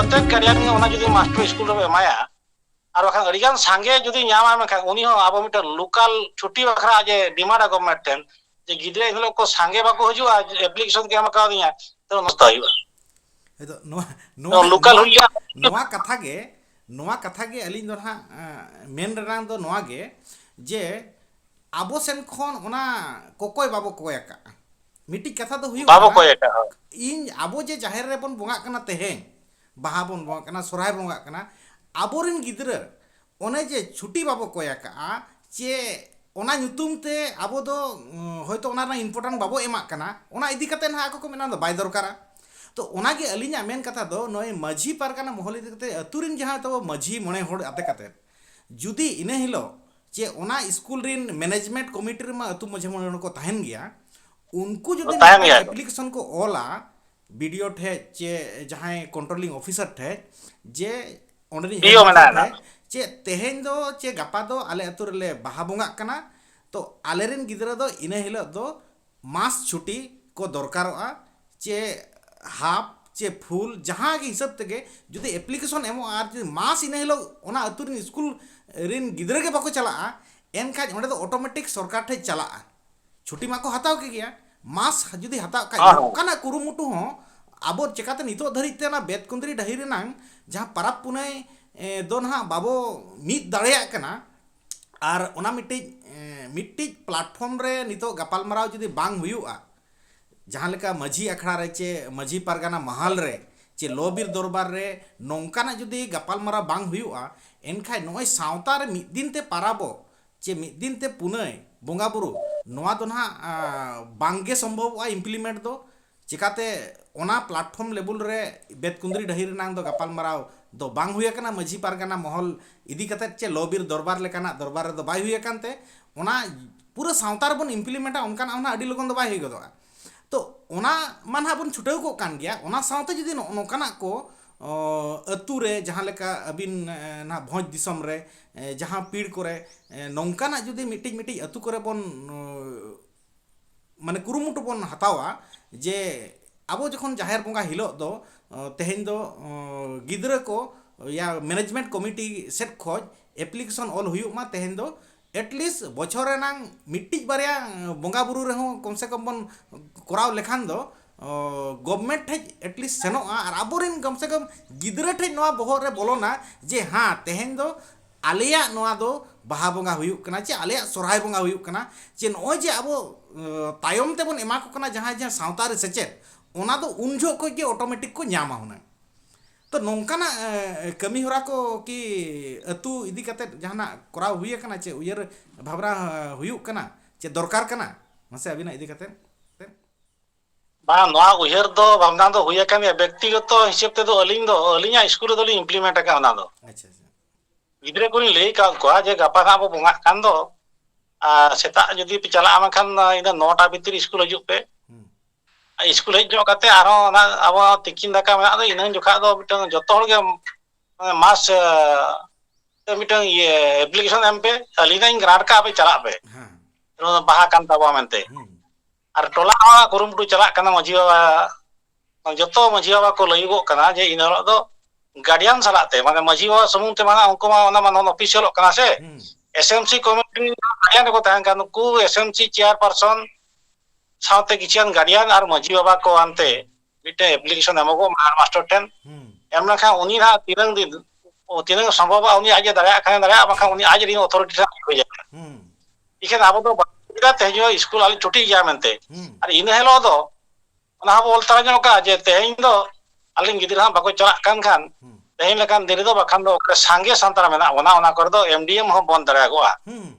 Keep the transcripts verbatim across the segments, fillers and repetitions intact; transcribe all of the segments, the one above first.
ᱯᱨᱚᱛᱮᱠ ᱜᱟᱨᱰᱤᱭᱟᱱ ᱜᱮ ᱚᱱᱟ ᱡᱩᱫᱤ ᱢᱟᱥᱴᱟᱨ ᱥᱠᱩᱞ ᱨᱮ ᱮᱢᱟᱭᱟ, ᱟᱨ ᱵᱟᱠᱷᱟᱱ ᱟᱹᱰᱤ ᱜᱟᱱ ᱥᱟᱸᱜᱮ ᱡᱩᱫᱤ ᱧᱟᱢᱟ, ᱢᱮᱱᱠᱷᱟᱱ ᱩᱱᱤ ᱦᱚᱸ ᱟᱵᱚ ᱢᱤᱫᱴᱮᱱ ᱞᱳᱠᱟᱞ ᱪᱷᱩᱴᱤ ᱵᱟᱠᱷᱨᱟ ᱡᱮ ᱰᱤᱢᱟᱱᱰ ᱟ ᱜᱚᱵᱷᱢᱮᱱᱴ ᱴᱷᱮᱱ, ᱡᱮ ᱜᱤᱫᱽᱨᱟᱹ ᱮᱱ ᱦᱤᱞᱳᱜ ᱠᱚ ᱥᱟᱸᱜᱮ ᱵᱟᱠᱚ ᱦᱤᱡᱩᱜᱼᱟ, ᱮᱯᱞᱤᱠᱮᱥᱚᱱ ᱠᱚ ᱮᱢ ᱠᱟᱣᱫᱤᱧᱟ, ᱛᱚ ᱱᱚᱥᱴᱚ ᱦᱩᱭᱩᱜᱼᱟ᱾ ᱦᱮᱸ, ᱛᱚ ᱱᱚᱣᱟ, ᱛᱚ ᱱᱚᱣᱟ, ᱞᱳᱠᱟᱞ ᱱᱚᱣᱟ, ᱦᱩᱭᱩᱜᱼᱟ᱾ ᱱᱚᱣᱟ ᱠᱟᱛᱷᱟ ᱜᱮ, ᱱᱚᱣᱟ ᱠᱟᱛᱷᱟ ᱜᱮ ᱟᱹᱞᱤᱧ ᱫᱚ ᱱᱟᱦᱟᱜ, ᱮᱸ, ᱢᱮᱱ ᱨᱮᱱᱟᱜ ᱫᱚ ᱱᱚᱣᱟ ᱜᱮ, ᱡᱮ ᱟᱵᱚ ᱥᱮᱱ ᱠᱷᱚᱱ ᱚᱱᱟ ᱠᱚᱠᱚᱭ ᱵᱟᱵᱚ ᱠᱚᱭ ᱟᱠᱟᱫᱼᱟ᱾ ᱢᱤᱫᱴᱤᱡ ᱠᱟᱛᱷᱟ ᱫᱚ ᱦᱩᱭᱩᱜ ᱵᱟᱵᱚ ᱠᱟᱱᱟ, ᱠᱚᱭ ᱟᱠᱟᱫᱼᱟ᱾ ᱤᱧ, ᱟᱵᱚ ᱡᱮ ᱡᱟᱦᱮᱨ ᱨᱮᱵᱚᱱ ᱵᱚᱸᱜᱟᱜ ᱠᱟᱱᱟ ᱛᱮᱦᱮᱧ, ᱵᱟᱦᱟ ᱵᱚᱱ ᱵᱚᱸᱜᱟᱜ ᱠᱟᱱᱟ, ᱥᱚᱨᱦᱟᱭ ᱵᱚᱱ ᱵᱚᱸᱜᱟᱜ ᱠᱟᱱᱟ, ᱟᱵᱚᱨᱮᱱ ᱜᱤᱫᱽᱨᱟᱹ ᱚᱱᱮ ᱡᱮ ᱪᱷᱩᱴᱤ ᱵᱟᱵᱚ ᱠᱚᱭ ᱟᱠᱟᱫᱼᱟ, ᱪᱮ ᱚᱱᱟ ᱧᱩᱛᱩᱢ ᱛᱮ ᱟᱵᱚ ᱫᱚ, ᱩᱸ, ᱦᱚᱭᱛᱳ ᱚᱱᱟ ᱨᱮᱱᱟᱜ ᱤᱢᱯᱚᱨᱴᱮᱱᱴ ᱵᱟᱵᱚ ᱮᱢᱟᱜ ᱠᱟᱱᱟ, ᱚᱱᱟ ᱤᱫᱤ ᱠᱟᱛᱮ ᱱᱟᱦᱟᱜ ᱟᱠᱚ ᱠᱚ ᱢᱮᱱᱟ ᱫᱚ ᱵᱟᱭ ᱫᱚᱨᱠᱟᱨᱟ᱾ ᱛᱚ ᱚᱱᱟᱜᱮ ᱟᱹᱞᱤᱧᱟᱜ ᱢᱮᱱ ᱠᱟᱛᱷᱟ ᱫᱚ, ᱱᱚᱜᱼᱚᱭ ᱢᱟᱹᱡᱷᱤ ᱯᱟᱨᱜᱟᱱᱟ ᱢᱚᱦᱚᱞ ᱤᱫᱤ ᱠᱟᱛᱮ ᱟᱹᱛᱩ ᱨᱮᱱ ᱡᱟᱦᱟᱸ ᱛᱟᱵᱚ ᱢᱟᱹᱡᱷᱤ ᱢᱚᱬᱮ ᱦᱚᱲ ᱟᱛᱮ ᱠᱟᱛᱮ ᱡᱩᱫᱤ ᱤᱱᱟᱹ ᱦᱤᱞᱳᱜ ᱪᱮ ᱚᱱᱟ ᱥᱠᱩᱞ ᱨᱮᱱ ᱢᱮᱱᱮᱡᱽᱢᱮᱱᱴ ᱠᱚᱢᱤᱴᱤ ᱨᱮᱢᱟ ᱟᱹᱛᱩ ᱢᱟᱹᱡᱷᱤ ᱢᱚᱬᱮ ᱦᱚᱲ ᱠᱚ ᱛᱟᱦᱮᱱ ᱜᱮᱭᱟ, ᱩᱱᱠᱩ ᱡᱩᱫᱤ ᱛᱟᱦᱮᱱ ᱢᱤᱫᱴᱟᱝ ᱜᱮᱭᱟ ᱠᱚ᱾ ᱮᱯᱞᱤᱠᱮᱥᱚᱱ ᱠᱚ ᱚᱞᱟ ᱵᱤᱰᱤᱳ ᱴᱷᱮᱡ ᱪᱮ ᱡᱟᱦᱟᱸᱭ ᱠᱚᱱᱴᱨᱳᱞᱤᱝ ᱚᱯᱷᱤᱥᱟᱨ ᱴᱷᱮᱡ, ᱡᱮ ᱚᱸᱰᱮᱱᱤᱡ ᱰᱤᱳ ᱦᱮᱰ ᱢᱟᱥᱴᱟᱨ ᱢᱮᱱᱟᱭᱟ ᱱᱟᱦᱟᱜ᱾ ᱴᱷᱮᱡ, ᱪᱮ ᱛᱮᱦᱮᱧ ᱫᱚ ᱪᱮ ᱜᱟᱯᱟ ᱫᱚ ᱟᱞᱮ ᱟᱹᱛᱩ ᱨᱮᱞᱮ ᱵᱟᱦᱟ ᱵᱚᱸᱜᱟᱜ ᱠᱟᱱᱟ, ᱛᱚ ᱟᱞᱮᱨᱮᱱ ᱜᱤᱫᱽᱨᱟᱹ ᱫᱚ ᱤᱱᱟᱹ ᱦᱤᱞᱳᱜ ᱫᱚ ᱢᱟᱥ ᱪᱷᱩᱴᱤ ᱠᱚ ᱫᱚᱨᱠᱟᱨᱚᱜᱼᱟ, ᱪᱮ ᱦᱟᱯ ᱪᱮ ᱯᱷᱩᱞ ᱡᱟᱦᱟᱸ ᱜᱮ ᱦᱤᱥᱟᱹᱵ ᱛᱮᱜᱮ ᱡᱩᱫᱤ ᱮᱯᱞᱤᱠᱮᱥᱚᱱ ᱮᱢᱚᱜᱼᱟ, ᱟᱨ ᱡᱩᱫᱤ ᱢᱟᱥ ᱤᱱᱟᱹ ᱦᱤᱞᱳᱜ ᱚᱱᱟ ᱟᱹᱛᱩ ᱨᱮᱱ ᱥᱠᱩᱞ ᱨᱮᱱ ᱜᱤᱫᱽᱨᱟᱹ ᱜᱮ ᱵᱟᱠᱚ ᱪᱟᱞᱟᱜᱼᱟ, ᱮᱱᱠᱷᱟᱱ ᱚᱸᱰᱮ ᱫᱚ ᱚᱴᱳᱢᱮᱴᱤᱠ ᱥᱚᱨᱠᱟᱨ ᱴᱷᱮᱡ ᱪᱟᱞᱟᱜᱼᱟ᱾ ᱪᱷᱩᱴᱤ ᱢᱟᱠᱚ ᱦᱟᱛᱟᱣ ᱠᱮᱫ ᱜᱮᱭᱟ, ᱢᱟᱥ ᱡᱩᱫᱤ ᱦᱟᱛᱟᱣ ᱠᱷᱟᱡ, ᱦᱳᱭ, ᱦᱳᱭ᱾ ᱱᱚᱝᱠᱟᱱᱟᱜ ᱠᱩᱨᱩᱢᱩᱴᱩ ᱦᱚᱸ ᱟᱵᱚ ᱪᱮᱠᱟᱛᱮ ᱱᱤᱛᱚᱜ ᱫᱷᱟᱹᱨᱤᱡ ᱛᱮ ᱚᱱᱟ ᱵᱮᱛᱠᱩᱸᱫᱽᱨᱤ ᱰᱟᱹᱦᱤ ᱨᱮᱱᱟᱝ ᱡᱟᱦᱟᱸ ᱯᱟᱨᱟᱵᱽ ᱯᱩᱱᱟᱹᱭ, ᱮ, ᱫᱚ ᱱᱟᱦᱟᱜ ᱵᱟᱵᱚ ᱢᱤᱫ ᱫᱟᱲᱮᱭᱟᱜ ᱠᱟᱱᱟ, ᱟᱨ ᱚᱱᱟ ᱢᱤᱫᱴᱤᱡ, ᱮ, ᱢᱤᱫᱴᱤᱡ ᱯᱞᱟᱴᱯᱷᱚᱨᱢ ᱨᱮ ᱱᱤᱛᱚᱜ ᱜᱟᱯᱟᱞᱢᱟᱨᱟᱣ ᱡᱩᱫᱤ ᱵᱟᱝ ᱦᱩᱭᱩᱜᱼᱟ, ᱡᱟᱦᱟᱸ ᱞᱮᱠᱟ ᱢᱟᱹᱡᱷᱤ ᱟᱠᱷᱲᱟ ᱨᱮ ᱪᱮ ᱢᱟᱹᱡᱷᱤ ᱯᱟᱨᱜᱟᱱᱟ ᱢᱟᱦᱟᱞ ᱨᱮ ᱪᱮ ᱞᱚ ᱵᱤᱨ ᱫᱚᱨᱵᱟᱨ ᱨᱮ ᱱᱚᱝᱠᱟᱱᱟᱜ ᱡᱩᱫᱤ ᱜᱟᱯᱟᱞᱢᱟᱨᱟᱣ ᱵᱟᱝ ᱦᱩᱭᱩᱜᱼᱟ, ᱮᱱᱠᱷᱟᱡ ᱱᱚᱜᱼᱚᱭ ᱥᱟᱶᱛᱟ ᱨᱮ ᱢᱤᱫ ᱫᱤᱱ ᱛᱮ ᱯᱟᱨᱟᱵᱚᱜ ᱪᱮ ᱢᱤᱫ ᱫᱤᱱ ᱛᱮ ᱯᱩᱱᱟᱹᱭ ᱵᱚᱸᱜᱟ ᱵᱩᱨᱩ, ᱱᱚᱣᱟ ᱫᱚ ᱱᱟᱦᱟᱜ, ᱟ, ᱵᱟᱝᱜᱮ ᱥᱚᱢᱵᱷᱚᱵᱚᱜᱼᱟ ᱤᱢᱯᱞᱤᱢᱮᱱᱴ ᱫᱚ᱾ ᱪᱮᱠᱟᱛᱮ ᱚᱱᱟ ᱯᱞᱟᱴᱯᱷᱚᱨᱢ ᱞᱮᱵᱮᱞ ᱨᱮ ᱵᱮᱛᱠᱩᱸᱫᱽᱨᱤ ᱰᱟᱹᱦᱤ ᱨᱮᱱᱟᱝ ᱫᱚ ᱜᱟᱯᱟᱞᱢᱟᱨᱟᱣ ᱫᱚ ᱵᱟᱝ ᱦᱩᱭ ᱟᱠᱟᱱᱟ ᱢᱟᱹᱡᱷᱤ ᱯᱟᱨᱜᱟᱱᱟ ᱢᱚᱦᱚᱞ ᱤᱫᱤ ᱠᱟᱛᱮᱫ, ᱪᱮ ᱞᱚ ᱵᱤᱨ ᱫᱚᱨᱵᱟᱨ ᱞᱮᱠᱟᱱᱟᱜ ᱫᱚᱨᱵᱟᱨ ᱨᱮᱫᱚ ᱵᱟᱭ ᱦᱩᱭ ᱟᱠᱟᱱ ᱛᱮ, ᱚᱱᱟ ᱯᱩᱨᱟᱹ ᱥᱟᱶᱛᱟ ᱨᱮᱵᱚᱱ ᱤᱢᱯᱞᱤᱢᱮᱱᱴᱟ ᱚᱱᱠᱟᱱᱟᱜ ᱦᱚᱸ ᱱᱟᱦᱟᱜ ᱟᱹᱰᱤ ᱞᱚᱜᱚᱱ ᱫᱚ ᱵᱟᱭ ᱦᱩᱭ ᱜᱚᱫᱚᱜᱼᱟ᱾ ᱛᱚ ᱚᱱᱟ ᱢᱟ ᱱᱟᱦᱟᱜ ᱵᱚᱱ ᱪᱷᱩᱴᱟᱹᱣ ᱠᱚᱜ ᱠᱟᱱ ᱜᱮᱭᱟ, ᱚᱱᱟ ᱥᱟᱶᱛᱮ ᱡᱩᱫᱤ ᱱᱚᱜᱼᱚ ᱱᱚᱝᱠᱟᱱᱟᱜ ᱠᱚ, ᱚ, ᱟᱹᱛᱩ ᱨᱮ ᱡᱟᱦᱟᱸ ᱞᱮᱠᱟ ᱟᱹᱵᱤᱱ, ᱮ, ᱱᱟᱦᱟᱜ ᱵᱷᱚᱸᱡᱽ ᱫᱤᱥᱚᱢ ᱨᱮ, ᱮ, ᱡᱟᱦᱟᱸ ᱯᱤᱲ ᱠᱚᱨᱮ, ᱮ, ᱱᱚᱝᱠᱟᱱᱟᱜ ᱡᱩᱫᱤ ᱢᱤᱫᱴᱤᱡ ᱢᱤᱫᱴᱤᱡ ᱟᱹᱛᱩ ᱠᱚᱨᱮ ᱵᱚᱱ, ᱚ, ᱢᱟᱱᱮ ᱠᱩᱨᱩᱢᱩᱴᱩ ᱵᱚᱱ ᱦᱟᱛᱟᱣᱟ ᱡᱮ ᱟᱵᱚ ᱡᱚᱠᱷᱚᱱ ᱡᱟᱦᱮᱨ ᱵᱚᱸᱜᱟ ᱦᱤᱞᱳᱜ ᱫᱚ ᱚ, ᱛᱮᱦᱮᱧ ᱫᱚ, ᱚ, ᱜᱤᱫᱽᱨᱟᱹ ᱠᱚ ᱭᱟ management committee ᱥᱮᱫ ᱠᱷᱚᱡ application ᱚᱞ ᱦᱩᱭᱩᱜ ᱢᱟ ᱛᱮᱦᱮᱧ ᱫᱚ, at least ᱵᱚᱪᱷᱚᱨ ᱨᱮᱱᱟᱝ ᱢᱤᱫᱴᱤᱡ ᱵᱟᱨᱭᱟ, ᱚ, ᱵᱚᱸᱜᱟ ᱵᱩᱨᱩ ᱨᱮᱦᱚᱸ ᱠᱚᱢ ᱥᱮ ᱠᱚᱢ ᱵᱚᱱ ᱠᱚᱨᱟᱣ ᱞᱮᱠᱷᱟᱱ ᱫᱚ, ᱚ, government ᱴᱷᱮᱡ at least ᱥᱮᱱᱚᱜᱼᱟ ᱟᱨ ᱟᱵᱚᱨᱮᱱ ᱠᱚᱢ ᱥᱮ ᱠᱚᱢ ᱜᱤᱫᱽᱨᱟᱹ ᱴᱷᱮᱡ ᱱᱚᱣᱟ ᱵᱚᱦᱚᱜ ᱨᱮ ᱵᱚᱞᱚᱱᱟ ᱡᱮ ᱦᱮᱸ, ᱛᱮᱦᱮᱧ ᱫᱚ ᱟᱞᱮᱭᱟᱜ ᱱᱚᱣᱟ ᱫᱚ ᱵᱟᱦᱟ ᱵᱚᱸᱜᱟ ᱦᱩᱭᱩᱜ ᱠᱟᱱᱟ, ᱪᱮ ᱟᱞᱮᱭᱟᱜ ᱥᱚᱨᱦᱟᱭ ᱵᱚᱸᱜᱟ ᱦᱩᱭᱩᱜ ᱠᱟᱱᱟ, ᱪᱮ ᱱᱚᱜᱼᱚᱭ ᱡᱮ ᱟᱵᱚ, ᱚ, ᱛᱟᱭᱚᱢ ᱛᱮᱵᱚᱱ ᱮᱢᱟ ᱠᱚ ᱠᱟᱱᱟ ᱡᱟᱦᱟᱸᱭ ᱡᱟᱦᱟᱸ ᱥᱟᱶᱛᱟ ᱨᱮ ᱥᱮᱪᱮᱫ, ᱚᱱᱟ ᱫᱚ ᱩᱱ ᱡᱚᱦᱚᱜ ᱠᱷᱚᱡ ᱜᱮ automatic ᱠᱚ ᱧᱟᱢᱟ ᱦᱩᱱᱟᱹᱝ᱾ ᱛᱚ ᱱᱚᱝᱠᱟᱱᱟᱜ, ᱮ, ᱠᱟᱹᱢᱤ ᱦᱚᱨᱟ ᱠᱚ ᱠᱤ ᱟᱹᱛᱩ ᱤᱫᱤ ᱠᱟᱛᱮᱫ ᱡᱟᱦᱟᱱᱟᱜ ᱠᱚᱨᱟᱣ ᱦᱩᱭ ᱟᱠᱟᱱᱟ, ᱪᱮ ᱩᱭᱦᱟᱹᱨ ᱵᱷᱟᱵᱽᱱᱟ, ᱮ, ᱦᱩᱭᱩᱜ ᱠᱟᱱᱟ, ᱪᱮ ᱫᱚᱨᱠᱟᱨ ᱠᱟᱱᱟ? ᱢᱟᱥᱮ ᱟᱹᱵᱤᱱᱟᱜ ᱤᱫᱤ ᱠᱟᱛᱮᱫ᱾ ᱵᱟᱝ, ᱱᱚᱣᱟ ᱩᱭᱦᱟᱹᱨ ᱫᱚ ᱵᱷᱟᱵᱽᱱᱟ ᱫᱚ ᱦᱩᱭ ᱟᱠᱟᱱ ᱜᱮᱭᱟ᱾ ᱵᱮᱠᱛᱤᱜᱚᱛᱚ ᱦᱤᱥᱟᱹᱵ ᱛᱮᱫᱚ ᱟᱹᱞᱤᱧ ᱫᱚ, ᱟᱹᱞᱤᱧᱟᱜ ᱥᱠᱩᱞ ᱨᱮᱫᱚ ᱞᱤᱧ implement ᱟᱠᱟᱫ ᱚᱱᱟ ᱫᱚ᱾ ᱟᱪᱪᱷᱟ, ᱟᱪᱪᱷᱟ᱾ ᱜᱤᱫᱽᱨᱟᱹ ᱠᱚᱞᱤᱧ ᱞᱟᱹᱭ ᱟᱠᱟᱫ ᱠᱚᱣᱟ ᱡᱮ ᱜᱟᱯᱟ ᱱᱟᱜ ᱵᱚ ᱵᱚᱸᱜᱟᱜ ᱠᱟᱱ ᱫᱚ, ᱟᱨ ᱥᱮᱛᱟᱜ ᱡᱩᱫᱤ ᱯᱮ ᱪᱟᱞᱟᱜᱼᱟ ᱢᱮᱱᱠᱷᱟᱱ ᱤᱱᱟᱹ ᱱᱚᱴᱟ ᱵᱷᱤᱛᱤᱨ ᱥᱠᱩᱞ ᱦᱤᱡᱩᱜ ᱯᱮ᱾ ᱦᱩᱸ᱾ ᱥᱠᱩᱞ ᱦᱮᱡ ᱧᱚᱜ ᱠᱟᱛᱮ ᱟᱨᱦᱚᱸ ᱚᱱᱟ ᱟᱵᱚ ᱛᱤᱠᱤᱱ ᱫᱟᱠᱟ ᱢᱮᱱᱟᱜ ᱫᱚ, ᱤᱱᱟᱹ ᱡᱚᱠᱷᱟᱜ ᱫᱚ ᱢᱤᱫᱴᱟᱝ ᱡᱚᱛᱚ ᱦᱚᱲ ᱜᱮ, ᱢᱟᱱᱮ, mass, ᱮ, ᱢᱤᱫᱴᱟᱝ ᱤᱭᱟᱹ application ᱮᱢ ᱯᱮ, ᱟᱹᱞᱤᱧ ᱱᱟᱜ ᱤᱧ grant ᱠᱟᱜᱼᱟ, ᱟᱯᱮ ᱪᱟᱞᱟᱜ ᱯᱮ᱾ ᱦᱮᱸ᱾ ᱱᱚᱣᱟ ᱫᱚ ᱵᱟᱦᱟ ᱠᱟᱱ ᱛᱟᱵᱚᱣᱟ ᱢᱮᱱᱛᱮ᱾ ᱦᱩᱸ᱾ ᱟᱨ ᱴᱚᱞᱟ ᱦᱚᱸ ᱠᱩᱨᱩᱢᱩᱴᱩ ᱪᱟᱞᱟᱜ ᱠᱟᱱᱟ, ᱢᱟᱹᱡᱷᱤ ᱵᱟᱵᱟ, ᱡᱚᱛᱚ ᱢᱟᱹᱡᱷᱤ ᱵᱟᱵᱟ ᱠᱚ ᱞᱟᱹᱭᱩᱜᱚᱜ ᱠᱟᱱᱟ ᱡᱮ ᱤᱱᱟᱹ ᱦᱤᱞᱳᱜ ᱫᱚ guardian ᱥᱟᱞᱟᱜ ᱛᱮ, ᱢᱟᱱᱮ ᱢᱟᱹᱡᱷᱤ ᱵᱟᱵᱟ ᱥᱩᱢᱩᱝ ᱛᱮ ᱢᱟ ᱩᱱᱠᱩ ᱢᱟ ᱚᱱᱟ ᱢᱟ non officialᱚᱜ ᱠᱟᱱᱟ ᱥᱮ᱾ ᱦᱩᱸ᱾ S M C committee guardian ᱨᱮᱠᱚ ᱛᱟᱦᱮᱱ ᱠᱟᱱ, ᱱᱩᱠᱩ S M C chairperson ᱥᱟᱶᱛᱮ ᱠᱤᱪᱷᱩ ᱜᱟᱱ guardian ᱟᱨ ᱢᱟᱹᱡᱷᱤ ᱵᱟᱵᱟ ᱠᱚ ᱟᱱᱛᱮ ᱢᱤᱫᱴᱮᱱ application ᱮᱢᱚᱜᱚᱜ ᱢᱟ ᱦᱮᱰᱢᱟᱥᱴᱟᱨ ᱴᱷᱮᱱ᱾ ᱦᱩᱸ᱾ ᱮᱢ ᱞᱮᱠᱷᱟᱱ ᱩᱱᱤ ᱱᱟᱦᱟᱜ ᱛᱤᱱᱟᱹᱝ ᱫᱤᱱ, ᱛᱤᱱᱟᱹᱝ ᱥᱚᱢᱵᱷᱚᱵᱚᱜᱼᱟ, ᱩᱱᱤ ᱟᱡ ᱮ ᱫᱟᱲᱮᱭᱟᱜ ᱠᱷᱟᱱ ᱫᱟᱲᱮᱭᱟᱜᱼᱟ, ᱵᱟᱝᱠᱷᱟᱱ ᱩᱱᱤ ᱟᱡ ᱨᱮᱱ authority ᱴᱷᱮᱱ ᱵᱷᱮᱡᱟᱭᱟ᱾ ᱦᱩᱸ᱾ ᱤᱠᱷᱟᱹᱱ ᱟᱵᱚ ᱫᱚ ᱵᱟᱝ ᱥᱩᱵᱤᱫᱷᱟ ᱛᱮ ᱦᱤᱡᱩᱜᱼᱟ, ᱥᱠᱩᱞ ᱟᱞᱮ ᱪᱷᱩᱴᱤ ᱜᱮᱭᱟ ᱢᱮᱱᱛᱮ᱾ ᱦᱩᱸ᱾ ᱟᱨ ᱤᱱᱟᱹ ᱦᱤᱞᱳᱜ ᱫᱚ ᱚᱱᱟ ᱦᱚᱸᱵᱚ ᱚᱞ ᱛᱟᱨᱟ ᱧᱚᱜ ᱠᱟᱜᱼᱟ ᱡᱮ ᱛᱮᱦᱮᱧ ᱫᱚ ᱟᱹᱞᱤᱧ ᱜᱤᱫᱽᱨᱟᱹ ᱦᱟᱸᱜ ᱵᱟᱠᱚ ᱪᱟᱞᱟᱜ ᱠᱟᱱ ᱠᱷᱟᱱ, ᱦᱩᱸ᱾ ᱛᱮᱦᱮᱧ ᱞᱮᱠᱟᱱ ᱫᱤᱱ ᱨᱮᱫᱚ ᱵᱟᱠᱷᱟᱱ ᱫᱚ ᱚᱠᱟ ᱥᱟᱸᱜᱮ ᱥᱟᱱᱛᱟᱲ ᱢᱮᱱᱟᱜ ᱵᱚᱱᱟ, ᱚᱱᱟ ᱠᱚᱨᱮ ᱫᱚ M D M ᱦᱚᱸ ᱵᱚᱱᱫ ᱫᱟᱲᱮᱭᱟᱜᱚᱜᱼᱟ᱾ ᱦᱩᱸ᱾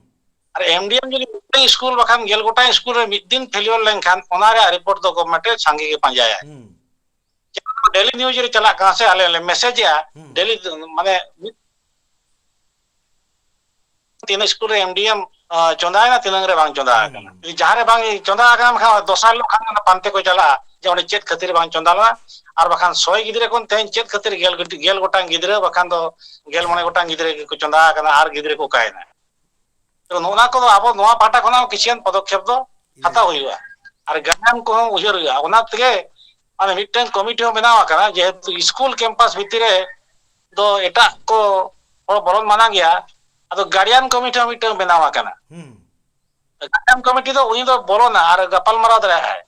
ᱟᱨ M D M ᱡᱩᱫᱤ ᱢᱤᱫᱴᱟᱝ ᱥᱠᱩᱞ ᱵᱟᱠᱷᱟᱱ ᱜᱮᱞ ᱜᱚᱴᱟᱝ ᱥᱠᱩᱞ ᱨᱮ ᱢᱤᱫ ᱫᱤᱱ failure ᱞᱮᱱᱠᱷᱟᱱ, ᱚᱱᱟ ᱨᱮᱭᱟᱜ report ᱫᱚ government ᱮ ᱥᱟᱸᱜᱮ ᱜᱮ ᱯᱟᱸᱡᱟᱭᱟ᱾ ᱦᱩᱸ᱾ ᱡᱮᱢᱚᱱ daily news ᱨᱮ ᱪᱟᱞᱟᱜ ᱠᱟᱱᱟ ᱥᱮ, ᱟᱞᱮ ᱞᱮ message ᱮᱜᱼᱟ, ᱦᱩᱸ᱾ Daily, ᱢᱟᱱᱮ, ᱢᱤᱫ ᱛᱤᱱᱟᱹᱜ ᱥᱠᱩᱞ ᱨᱮ M D M, ᱟ, ᱪᱚᱸᱫᱟᱭᱮᱱᱟ, ᱛᱤᱱᱟᱹᱝ ᱨᱮ ᱵᱟᱝ ᱪᱚᱸᱫᱟ ᱟᱠᱟᱱᱟ᱾ ᱦᱩᱸ᱾ ᱡᱟᱦᱟᱸ ᱨᱮ ᱵᱟᱝ ᱪᱚᱸᱫᱟ ᱟᱠᱟᱱᱟ, ᱢᱮᱱᱠᱷᱟᱱ ᱫᱚᱥᱟᱨ ᱦᱤᱞᱳᱜ ᱠᱷᱟᱱ ᱚᱱᱟ ᱯᱟᱱᱛᱮ ᱠᱚ ᱪᱟᱞᱟᱜᱼᱟ ᱡᱮ ᱚᱸᱰᱮ ᱪᱮᱫ ᱠᱷᱟᱹᱛᱤᱨ ᱵᱟᱝ ᱪᱚᱸᱫᱟ ᱞᱮᱱᱟ᱾ ᱟᱨ ᱵᱟᱠᱷᱟᱱ ᱥᱚᱭ ᱜᱤᱫᱽᱨᱟᱹ ᱠᱷᱚᱱ ᱛᱮᱦᱮᱧ ᱪᱮᱫ ᱠᱷᱟᱹᱛᱤᱨ ᱜᱮᱞ ᱜᱤᱫ-, ᱜᱮᱞ ᱜᱚᱴᱟᱝ ᱜᱤᱫᱽᱨᱟᱹ ᱵᱟᱠᱷᱟᱱ ᱫᱚ ᱜᱮᱞ ᱢᱚᱬᱮ ᱜᱚᱴᱟᱝ ᱜᱤᱫᱽᱨᱟᱹ ᱜᱮᱠᱚ ᱪᱚᱸᱫᱟ ᱟᱠᱟᱱᱟ ᱟᱨ ᱜᱤᱫᱽᱨᱟᱹ ᱠᱚ ᱚᱠᱟᱭᱮᱱᱟ? ᱛᱚ, ᱱᱚᱜᱼᱚ ᱱᱚᱣᱟ ᱠᱚᱫᱚ ᱟᱵᱚ ᱱᱚᱣᱟ ᱯᱟᱦᱴᱟ ᱠᱷᱚᱱᱟᱜ ᱦᱚᱸ ᱠᱤᱪᱷᱩ ᱜᱟᱱ ᱯᱚᱫᱚᱠᱷᱮᱯ ᱫᱚ ᱦᱟᱛᱟᱣ ᱦᱩᱭᱩᱜᱼᱟ᱾ ᱟᱨ ᱜᱟᱨᱡᱮᱱ ᱠᱚᱦᱚᱸ ᱩᱭᱦᱟᱹᱨ ᱦᱩᱭᱩᱜᱼᱟ᱾ ᱚᱱᱟ ᱛᱮᱜᱮ ᱢᱟᱱᱮ ᱢᱤᱫᱴᱟᱝ ᱠᱚᱢᱤᱴᱤ ᱦᱚᱸ ᱵᱮᱱᱟᱣ ᱟᱠᱟᱱᱟ, ᱡᱮᱦᱮᱛᱩ ᱥᱠᱩᱞ ᱠᱮᱢᱯᱟᱥ ᱵᱷᱤᱛᱤᱨ ᱨᱮ ᱫᱚ ᱮᱴᱟᱜ ᱠᱚ ᱦᱚᱲ ᱵᱚᱞᱚᱱ ᱢᱟᱱᱟ ᱜᱮᱭᱟ᱾ ᱟᱫᱚ ᱜᱟᱨᱰᱤᱭᱟᱱ ᱠᱚᱢᱤᱴᱤ ᱦᱚᱸ ᱢᱤᱫᱴᱟᱝ ᱵᱮᱱᱟᱣ ᱟᱠᱟᱱᱟ᱾ ᱦᱩᱸ᱾ ᱜᱟᱨᱰᱤᱭᱟᱱ ᱠᱚᱢᱤᱴᱤ ᱫᱚ ᱩᱱᱤ ᱫᱚ ᱵᱚᱞᱚᱱᱟ ᱟᱨ ᱜᱟᱯᱟᱞ ᱢᱟᱨᱟᱣ ᱫᱟᱲᱮᱭᱟᱜᱼᱟᱭ᱾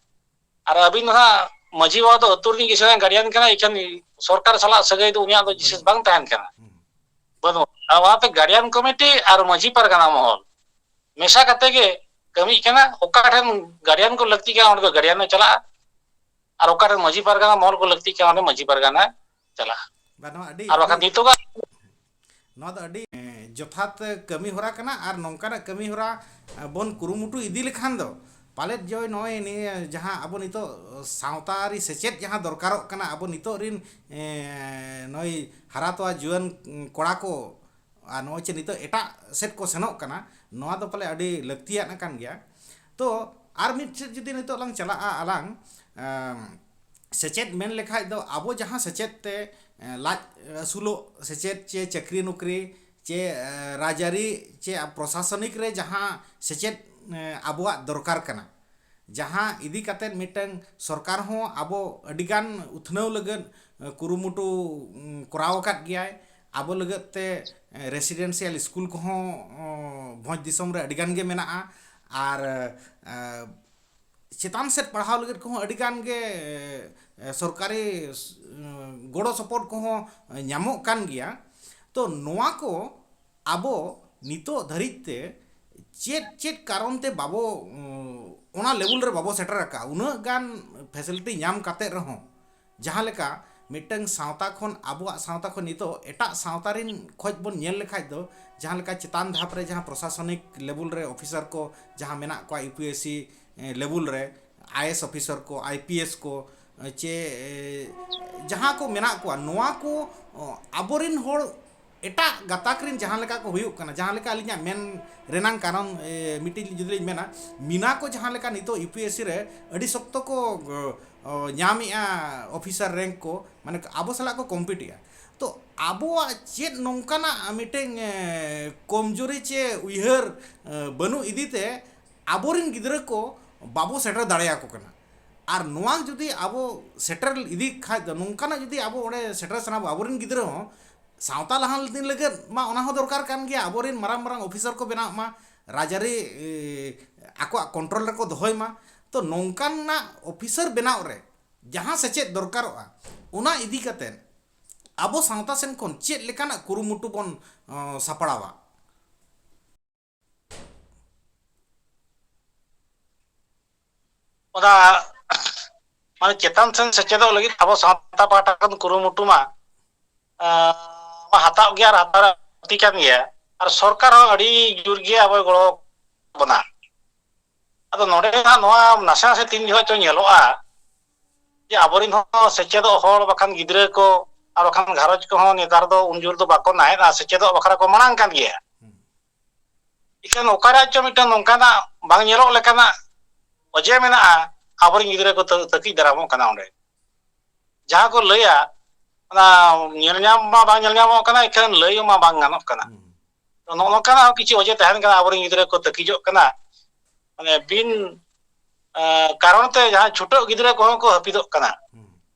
ᱟᱨ ᱟᱹᱵᱤᱱ ᱫᱚ ᱦᱟᱸᱜ ᱢᱟᱹᱡᱷᱤ ᱵᱟᱵᱟ ᱫᱚ ᱟᱹᱛᱩ ᱨᱤᱱᱤᱡ ᱠᱤᱥᱟᱹᱬ ᱜᱟᱨᱰᱤᱭᱟᱱ ᱠᱟᱱᱟᱭ, ᱮᱱᱠᱷᱟᱱ ᱥᱚᱨᱠᱟᱨ ᱥᱟᱞᱟᱜ ᱥᱟᱹᱜᱟᱹᱭ ᱫᱚ ᱩᱱᱤᱭᱟᱜ ᱫᱚ ᱵᱤᱥᱮᱥ ᱵᱟᱝ ᱛᱟᱦᱮᱱ ᱠᱟᱱᱟ᱾ ᱦᱩᱸ᱾ ᱵᱟᱹᱱᱩᱜ᱾ ᱟᱨ ᱚᱱᱟᱛᱮ ᱜᱟᱨᱰᱤᱭᱟᱱ ᱠᱚᱢᱤᱴᱤ ᱟᱨ ᱢᱟᱹᱡᱷᱤ ᱯᱟᱨᱜᱟᱱᱟ ᱢᱚᱦᱚᱞ ᱢᱮᱥᱟ ᱠᱟᱛᱮ ᱜᱮ ᱠᱟᱹᱢᱤᱜ ᱠᱟᱱᱟ᱾ ᱚᱠᱟ ᱴᱷᱮᱱ ᱜᱟᱨᱰᱤᱭᱟᱱ ᱠᱚ ᱞᱟᱹᱠᱛᱤᱜ ᱠᱟᱱᱟ, ᱚᱸᱰᱮ ᱫᱚ ᱜᱟᱨᱰᱤᱭᱟᱱ ᱮ ᱪᱟᱞᱟᱜᱼᱟ, ᱟᱨ ᱚᱠᱟ ᱴᱷᱮᱱ ᱢᱟᱹᱡᱷᱤ ᱯᱟᱨᱜᱟᱱᱟ ᱢᱚᱦᱚᱞ ᱠᱚ ᱞᱟᱹᱠᱛᱤᱜ ᱠᱟᱱᱟ, ᱚᱸᱰᱮ ᱢᱟᱹᱡᱷᱤ ᱯᱟᱨᱜᱟᱱᱟ ᱪᱟᱞᱟᱜᱼᱟ᱾ ᱵᱟ, ᱱᱚᱣᱟ ᱟᱹᱰᱤ, ᱟᱨ ᱵᱟᱠᱷᱟᱱ ᱟᱹᱰᱤ, ᱱᱤᱛᱚᱜᱟᱜ ᱱᱚᱣᱟ ᱫᱚ ᱟᱹᱰᱤ, ᱮ, ᱡᱚᱛᱷᱟᱛ ᱠᱟᱹᱢᱤ ᱦᱚᱨᱟ ᱠᱟᱱᱟ᱾ ᱟᱨ ᱱᱚᱝᱠᱟᱱᱟᱜ ᱠᱟᱹᱢᱤ ᱦᱚᱨᱟ, ᱮ, ᱵᱚᱱ ᱠᱩᱨᱩᱢᱩᱴᱩ ᱤᱫᱤ ᱞᱮᱠᱷᱟᱱ ᱫᱚ ᱯᱟᱞᱮᱫ ᱡᱚᱭ ᱱᱚᱜᱼᱚᱭ ᱱᱤᱭᱟᱹ ᱡᱟᱦᱟᱸ ᱟᱵᱚ ᱱᱤᱛᱚᱜ ᱥᱟᱶᱛᱟ ᱟᱹᱨᱤ ᱥᱮᱪᱮᱫ ᱡᱟᱦᱟᱸ ᱫᱚᱨᱠᱟᱨᱚᱜ ᱠᱟᱱᱟ, ᱟᱵᱚ ᱱᱤᱛᱚᱜ ᱨᱤᱱ, ᱮ, ᱱᱚᱜᱼᱚᱭ ᱦᱟᱨᱟ ᱛᱚᱣᱟ ᱡᱩᱣᱟᱹᱱ ᱠᱚᱲᱟ ᱠᱚ, ᱟᱨ ᱱᱚᱜᱼᱚᱭ ᱪᱮ ᱱᱤᱛᱚᱜ ᱮᱴᱟᱜ ᱥᱮᱫ ᱠᱚ ᱥᱮᱱᱚᱜ ᱠᱟᱱᱟ, ᱱᱚᱣᱟ ᱫᱚ ᱯᱟᱞᱮ ᱟᱹᱰᱤ ᱞᱟᱹᱠᱛᱤᱭᱟᱱ ᱠᱟᱱ ᱜᱮᱭᱟ᱾ ᱛᱚ ᱟᱨ ᱢᱤᱫ ᱥᱮᱫ ᱡᱩᱫᱤ ᱱᱤᱛᱚᱜ ᱞᱟᱝ ᱪᱟᱞᱟᱜᱼᱟ ᱟᱞᱟᱝ, ᱮᱢ, ᱥᱮᱪᱮᱫ ᱢᱮᱱ ᱞᱮᱠᱷᱟᱡ ᱫᱚ ᱟᱵᱚ ᱡᱟᱦᱟᱸ ᱥᱮᱪᱮᱫ ᱛᱮ, ᱮ, ᱞᱟᱡ ᱟᱹᱥᱩᱞᱚᱜ ᱥᱮᱪᱮᱫ ᱪᱮ ᱪᱟᱹᱠᱨᱤ ᱱᱚᱠᱨᱤ ᱪᱮ, ᱮ, ᱨᱟᱡᱽᱟᱹᱨᱤ ᱪᱮ ᱯᱨᱚᱥᱟᱥᱚᱱᱤᱠ ᱨᱮ ᱡᱟᱦᱟᱸ ᱥᱮᱪᱮᱫ, ᱮ, ᱟᱵᱚᱣᱟᱜ ᱫᱚᱨᱠᱟᱨ ᱠᱟᱱᱟ, ᱡᱟᱦᱟᱸ ᱤᱫᱤ ᱠᱟᱛᱮᱫ ᱢᱤᱫᱴᱟᱝ ᱥᱚᱨᱠᱟᱨ ᱦᱚᱸ ᱟᱵᱚ ᱟᱹᱰᱤᱜᱟᱱ ᱩᱛᱱᱟᱹᱣ ᱞᱟᱹᱜᱤᱫ, ᱮ, ᱠᱩᱨᱩᱢᱩᱴᱩ, ᱩᱢ, ᱠᱚᱨᱟᱣ ᱟᱠᱟᱫ ᱜᱮᱭᱟᱭ᱾ ᱟᱵᱚ ᱞᱟᱹᱜᱤᱫ ᱛᱮ, ᱮ, ᱨᱮᱥᱤᱰᱮᱱᱥᱤᱭᱟᱞ ᱥᱠᱩᱞ ᱠᱚᱦᱚᱸ, ᱚ, ᱵᱷᱚᱸᱡᱽ ᱫᱤᱥᱚᱢ ᱨᱮ ᱟᱹᱰᱤᱜᱟᱱ ᱜᱮ ᱢᱮᱱᱟᱜᱼᱟ᱾ ᱟᱨ, ᱮ, ᱪᱮᱛᱟᱱ ᱥᱮᱫ ᱯᱟᱲᱦᱟᱣ ᱞᱟᱹᱜᱤᱫ ᱠᱚᱦᱚᱸ ᱟᱹᱰᱤᱜᱟᱱ ᱜᱮ, ᱮ, ᱥᱚᱨᱠᱟᱨᱤ, ᱮ, ᱜᱚᱲᱚ ᱥᱚᱯᱚᱦᱚᱫ ᱠᱚᱦᱚᱸ ᱧᱟᱢᱚᱜ ᱠᱟᱱ ᱜᱮᱭᱟ᱾ ᱛᱚ ᱱᱚᱣᱟ ᱠᱚ ᱟᱵᱚ ᱱᱤᱛᱚᱜ ᱫᱷᱟᱹᱨᱤᱡ ᱛᱮ ᱪᱮᱫ ᱪᱮᱫ ᱠᱟᱨᱚᱱ ᱛᱮ ᱵᱟᱵᱚ, ᱩᱸ, ᱚᱱᱟ ᱞᱮᱵᱮᱞ ᱨᱮ ᱵᱟᱵᱚ ᱥᱮᱴᱮᱨ ᱟᱠᱟᱫᱼᱟ? ᱩᱱᱟᱹᱜ ᱜᱟᱱ ᱯᱷᱮᱥᱤᱞᱤᱴᱤ ᱧᱟᱢ ᱠᱟᱛᱮᱫ ᱨᱮᱦᱚᱸ, ᱡᱟᱦᱟᱸ ᱞᱮᱠᱟ ᱢᱤᱫᱴᱟᱝ ᱥᱟᱶᱛᱟ ᱠᱷᱚᱱ, ᱟᱵᱚᱣᱟᱜ ᱥᱟᱶᱛᱟ ᱠᱷᱚᱱ ᱱᱤᱛᱚᱜ ᱮᱴᱟᱜ ᱥᱟᱶᱛᱟ ᱨᱤᱱ ᱠᱷᱚᱡ ᱵᱚᱱ ᱧᱮᱞ ᱞᱮᱠᱷᱟᱡ ᱫᱚ, ᱡᱟᱦᱟᱸ ᱞᱮᱠᱟ ᱪᱮᱛᱟᱱ ᱫᱷᱟᱯ ᱨᱮ ᱡᱟᱦᱟᱸ ᱯᱨᱚᱥᱟᱥᱚᱱᱤᱠ ᱞᱮᱵᱮᱞ ᱨᱮ ᱚᱯᱷᱤᱥᱟᱨ ᱠᱚ ᱡᱟᱦᱟᱸ ᱢᱮᱱᱟᱜ ᱠᱚᱣᱟ, ᱤᱭᱩ ᱯᱤ ᱮᱥ ᱥᱤ ᱞᱮᱵᱮᱞ ᱨᱮ ᱟᱭ ᱮᱥ ᱚᱯᱷᱤᱥᱟᱨ ᱠᱚ, ᱟᱭ ᱯᱤ ᱮᱥ ᱠᱚ, ᱪᱮ, ᱮ, ᱡᱟᱦᱟᱸ ᱠᱚ ᱢᱮᱱᱟᱜ ᱠᱚᱣᱟ, ᱱᱚᱣᱟ ᱠᱚ, ᱚ, ᱟᱵᱚᱨᱮᱱ ᱦᱚᱲ ᱮᱴᱟᱜ ᱜᱟᱛᱟᱠ ᱨᱮᱱ ᱡᱟᱦᱟᱸ ᱞᱮᱠᱟ ᱠᱚ ᱦᱩᱭᱩᱜ ᱠᱟᱱᱟ, ᱡᱟᱦᱟᱸ ᱞᱮᱠᱟ ᱟᱹᱞᱤᱧᱟᱜ ᱢᱮᱱ ᱨᱮᱱᱟᱝ ᱠᱟᱨᱚᱱ, ᱮ, ᱢᱤᱫᱴᱤᱡ ᱡᱩᱫᱤ ᱞᱤᱧ ᱢᱮᱱᱟ, ᱢᱤᱱᱟ ᱠᱚ ᱡᱟᱦᱟᱸ ᱞᱮᱠᱟ ᱱᱤᱛᱚᱜ ᱤᱭᱩ ᱯᱤ ᱮᱥ ᱥᱤ ᱨᱮ ᱟᱹᱰᱤ ᱥᱚᱠᱛᱚ ᱠᱚ, ᱚ, ᱧᱟᱢᱮᱜᱼᱟ ᱚᱯᱷᱤᱥᱟᱨ ᱨᱮᱝᱠ ᱠᱚ, ᱢᱟᱱᱮ ᱟᱵᱚ ᱥᱟᱞᱟᱜ ᱠᱚ ᱠᱚᱢᱯᱤᱴ ᱮᱜᱼᱟ᱾ ᱛᱚ ᱟᱵᱚᱣᱟᱜ ᱪᱮᱫ ᱱᱚᱝᱠᱟᱱᱟᱜ ᱢᱤᱫᱴᱮᱱ, ᱮ, ᱠᱚᱢᱡᱳᱨᱤ ᱪᱮ ᱩᱭᱦᱟᱹᱨ, ᱮ, ᱵᱟᱹᱱᱩᱜ ᱤᱫᱤ ᱛᱮ ᱟᱵᱚᱨᱮᱱ ᱜᱤᱫᱽᱨᱟᱹ ᱠᱚ ᱵᱟᱵᱚ ᱥᱮᱴᱮᱨ ᱫᱟᱲᱮᱭᱟᱠᱚ ᱠᱟᱱᱟ? ᱟᱨ ᱱᱚᱣᱟ ᱡᱩᱫᱤ ᱟᱵᱚ ᱥᱮᱴᱮᱨ ᱤᱫᱤ ᱠᱷᱟᱡ ᱫᱚ, ᱱᱚᱝᱠᱟᱱᱟᱜ ᱡᱩᱫᱤ ᱟᱵᱚ ᱚᱸᱰᱮ ᱥᱮᱴᱮᱨ ᱥᱟᱱᱟ ᱵᱚ, ᱟᱵᱚᱨᱮᱱ ᱜᱤᱫᱽᱨᱟᱹ ᱦᱚᱸ ᱥᱟᱶᱛᱟ ᱞᱟᱦᱟᱱᱛᱤ ᱞᱟᱹᱜᱤᱫ ᱢᱟ ᱚᱱᱟ ᱦᱚᱸ ᱫᱚᱨᱠᱟᱨ ᱠᱟᱱ ᱜᱮᱭᱟ, ᱟᱵᱚᱨᱮᱱ ᱢᱟᱨᱟᱝ ᱢᱟᱨᱟᱝ ᱚᱯᱷᱤᱥᱟᱨ ᱠᱚ ᱵᱮᱱᱟᱜ ᱢᱟ, ᱨᱟᱡᱽᱟᱹᱨᱤ ᱮ, ᱟᱠᱚᱣᱟᱜ ᱠᱚᱱᱴᱨᱳᱞ ᱨᱮᱠᱚ ᱫᱚᱦᱚᱭ ᱢᱟ᱾ ᱛᱚ ᱱᱚᱝᱠᱟᱱᱟᱜ ᱚᱯᱷᱤᱥᱟᱨ ᱵᱮᱱᱟᱣ ᱨᱮ ᱡᱟᱦᱟᱸ ᱥᱮᱪᱮᱫ ᱫᱚᱨᱠᱟᱨᱚᱜᱼᱟ, ᱚᱱᱟ ᱤᱫᱤ ᱠᱟᱛᱮ ᱟᱵᱚ ᱥᱟᱶᱛᱟ ᱥᱮᱱ ᱠᱷᱚᱱ ᱪᱮᱫ ᱞᱮᱠᱟᱱᱟᱜ ᱠᱩᱨᱩᱢᱩᱴᱩ ᱵᱚᱱ ᱚ, ᱥᱟᱯᱲᱟᱣᱟ? ᱚᱱᱟ ᱢᱟᱱᱮ ᱪᱮᱛᱟᱱ ᱥᱮᱱ ᱥᱮᱪᱮᱫᱚᱜ ᱞᱟᱹᱜᱤᱫ ᱟᱵᱚ ᱥᱟᱶᱛᱟ ᱯᱟᱦᱴᱟ ᱠᱷᱚᱱ ᱠᱩᱨᱩᱢᱩᱴᱩ ᱢᱟ ᱟᱸ, ᱦᱟᱛᱟᱣ ᱜᱮᱭᱟ ᱟᱨ ᱦᱟᱛᱟᱣ ᱞᱟᱹᱠᱛᱤ ᱠᱟᱱ ᱜᱮᱭᱟ᱾ ᱟᱨ ᱥᱚᱨᱠᱟᱨ ᱦᱚᱸ ᱟᱹᱰᱤ ᱡᱳᱨ ᱜᱮ ᱟᱵᱚᱭ ᱜᱚᱲᱚ ᱵᱚᱱᱟ᱾ ᱟᱫᱚ ᱱᱚᱰᱮ ᱦᱟᱸᱜ ᱱᱚᱣᱟ ᱱᱟᱥᱮ ᱱᱟᱥᱮ ᱛᱤᱱ ᱡᱚᱦᱚᱜ ᱪᱚ ᱧᱮᱞᱚᱜᱼᱟ ᱡᱮ ᱟᱵᱚᱨᱮᱱ ᱦᱚᱸ ᱥᱮᱪᱮᱫᱚᱜ ᱦᱚᱲ ᱵᱟᱠᱷᱟᱱ ᱜᱤᱫᱽᱨᱟᱹ ᱠᱚ ᱟᱨ ᱵᱟᱠᱷᱟᱱ ᱜᱷᱟᱨᱚᱸᱡᱽ ᱠᱚᱦᱚᱸ ᱱᱮᱛᱟᱨ ᱫᱚ ᱩᱱ ᱡᱳᱨ ᱫᱚ ᱵᱟᱠᱚ ᱱᱟᱦᱮᱫᱼᱟ, ᱥᱮᱪᱮᱫᱚᱜ ᱵᱟᱠᱷᱨᱟ ᱠᱚ ᱢᱟᱲᱟᱝ ᱠᱟᱱ ᱜᱮᱭᱟ᱾ ᱤᱠᱷᱟᱹᱱ ᱚᱠᱟᱨᱮ ᱪᱚ ᱢᱤᱫᱴᱟᱝ ᱱᱚᱝᱠᱟᱱᱟᱜ ᱵᱟᱝ ᱧᱮᱞᱚᱜ ᱞᱮᱠᱟᱱᱟᱜ ᱚᱡᱮ ᱢᱮᱱᱟᱜᱼᱟ, ᱟᱵᱚᱨᱮᱱ ᱜᱤᱫᱽᱨᱟᱹ ᱠᱚ ᱛᱟᱹ- ᱛᱟᱹᱠᱤᱡ ᱫᱟᱨᱟᱢᱚᱜ ᱠᱟᱱᱟ ᱚᱸᱰᱮ᱾ ᱡᱟᱦᱟᱸ ᱠᱚ ᱞᱟᱹᱭᱟ, ᱚᱱᱟ ᱧᱮᱞ ᱧᱟᱢ ᱢᱟ ᱵᱟᱝ ᱧᱮᱞ ᱧᱟᱢᱚᱜ ᱠᱟᱱᱟ, ᱤᱠᱷᱟᱹᱱ ᱞᱟᱹᱭ ᱢᱟ ᱵᱟᱝ ᱜᱟᱱᱚᱜ ᱠᱟᱱᱟ᱾ ᱛᱚ ᱱᱚᱜᱼᱚ ᱱᱚᱝᱠᱟᱱᱟᱜ ᱦᱚᱸ ᱠᱤᱪᱷᱩ ᱚᱡᱮ ᱛᱟᱦᱮᱱ ᱠᱟᱱᱟ, ᱟᱵᱚᱨᱮᱱ ᱜᱤᱫᱽᱨᱟᱹ ᱠᱚ ᱛᱟᱹᱠᱤᱡᱚᱜ ᱠᱟᱱᱟ, ᱢᱟᱱᱮ ᱵᱤᱱ ᱟᱸ, ᱠᱟᱨᱚᱱ ᱛᱮ ᱡᱟᱦᱟᱸ ᱪᱷᱩᱴᱟᱹᱜ ᱜᱤᱫᱽᱨᱟᱹ ᱠᱚᱦᱚᱸ ᱠᱚ ᱦᱟᱹᱯᱤᱫᱚᱜ ᱠᱟᱱᱟ᱾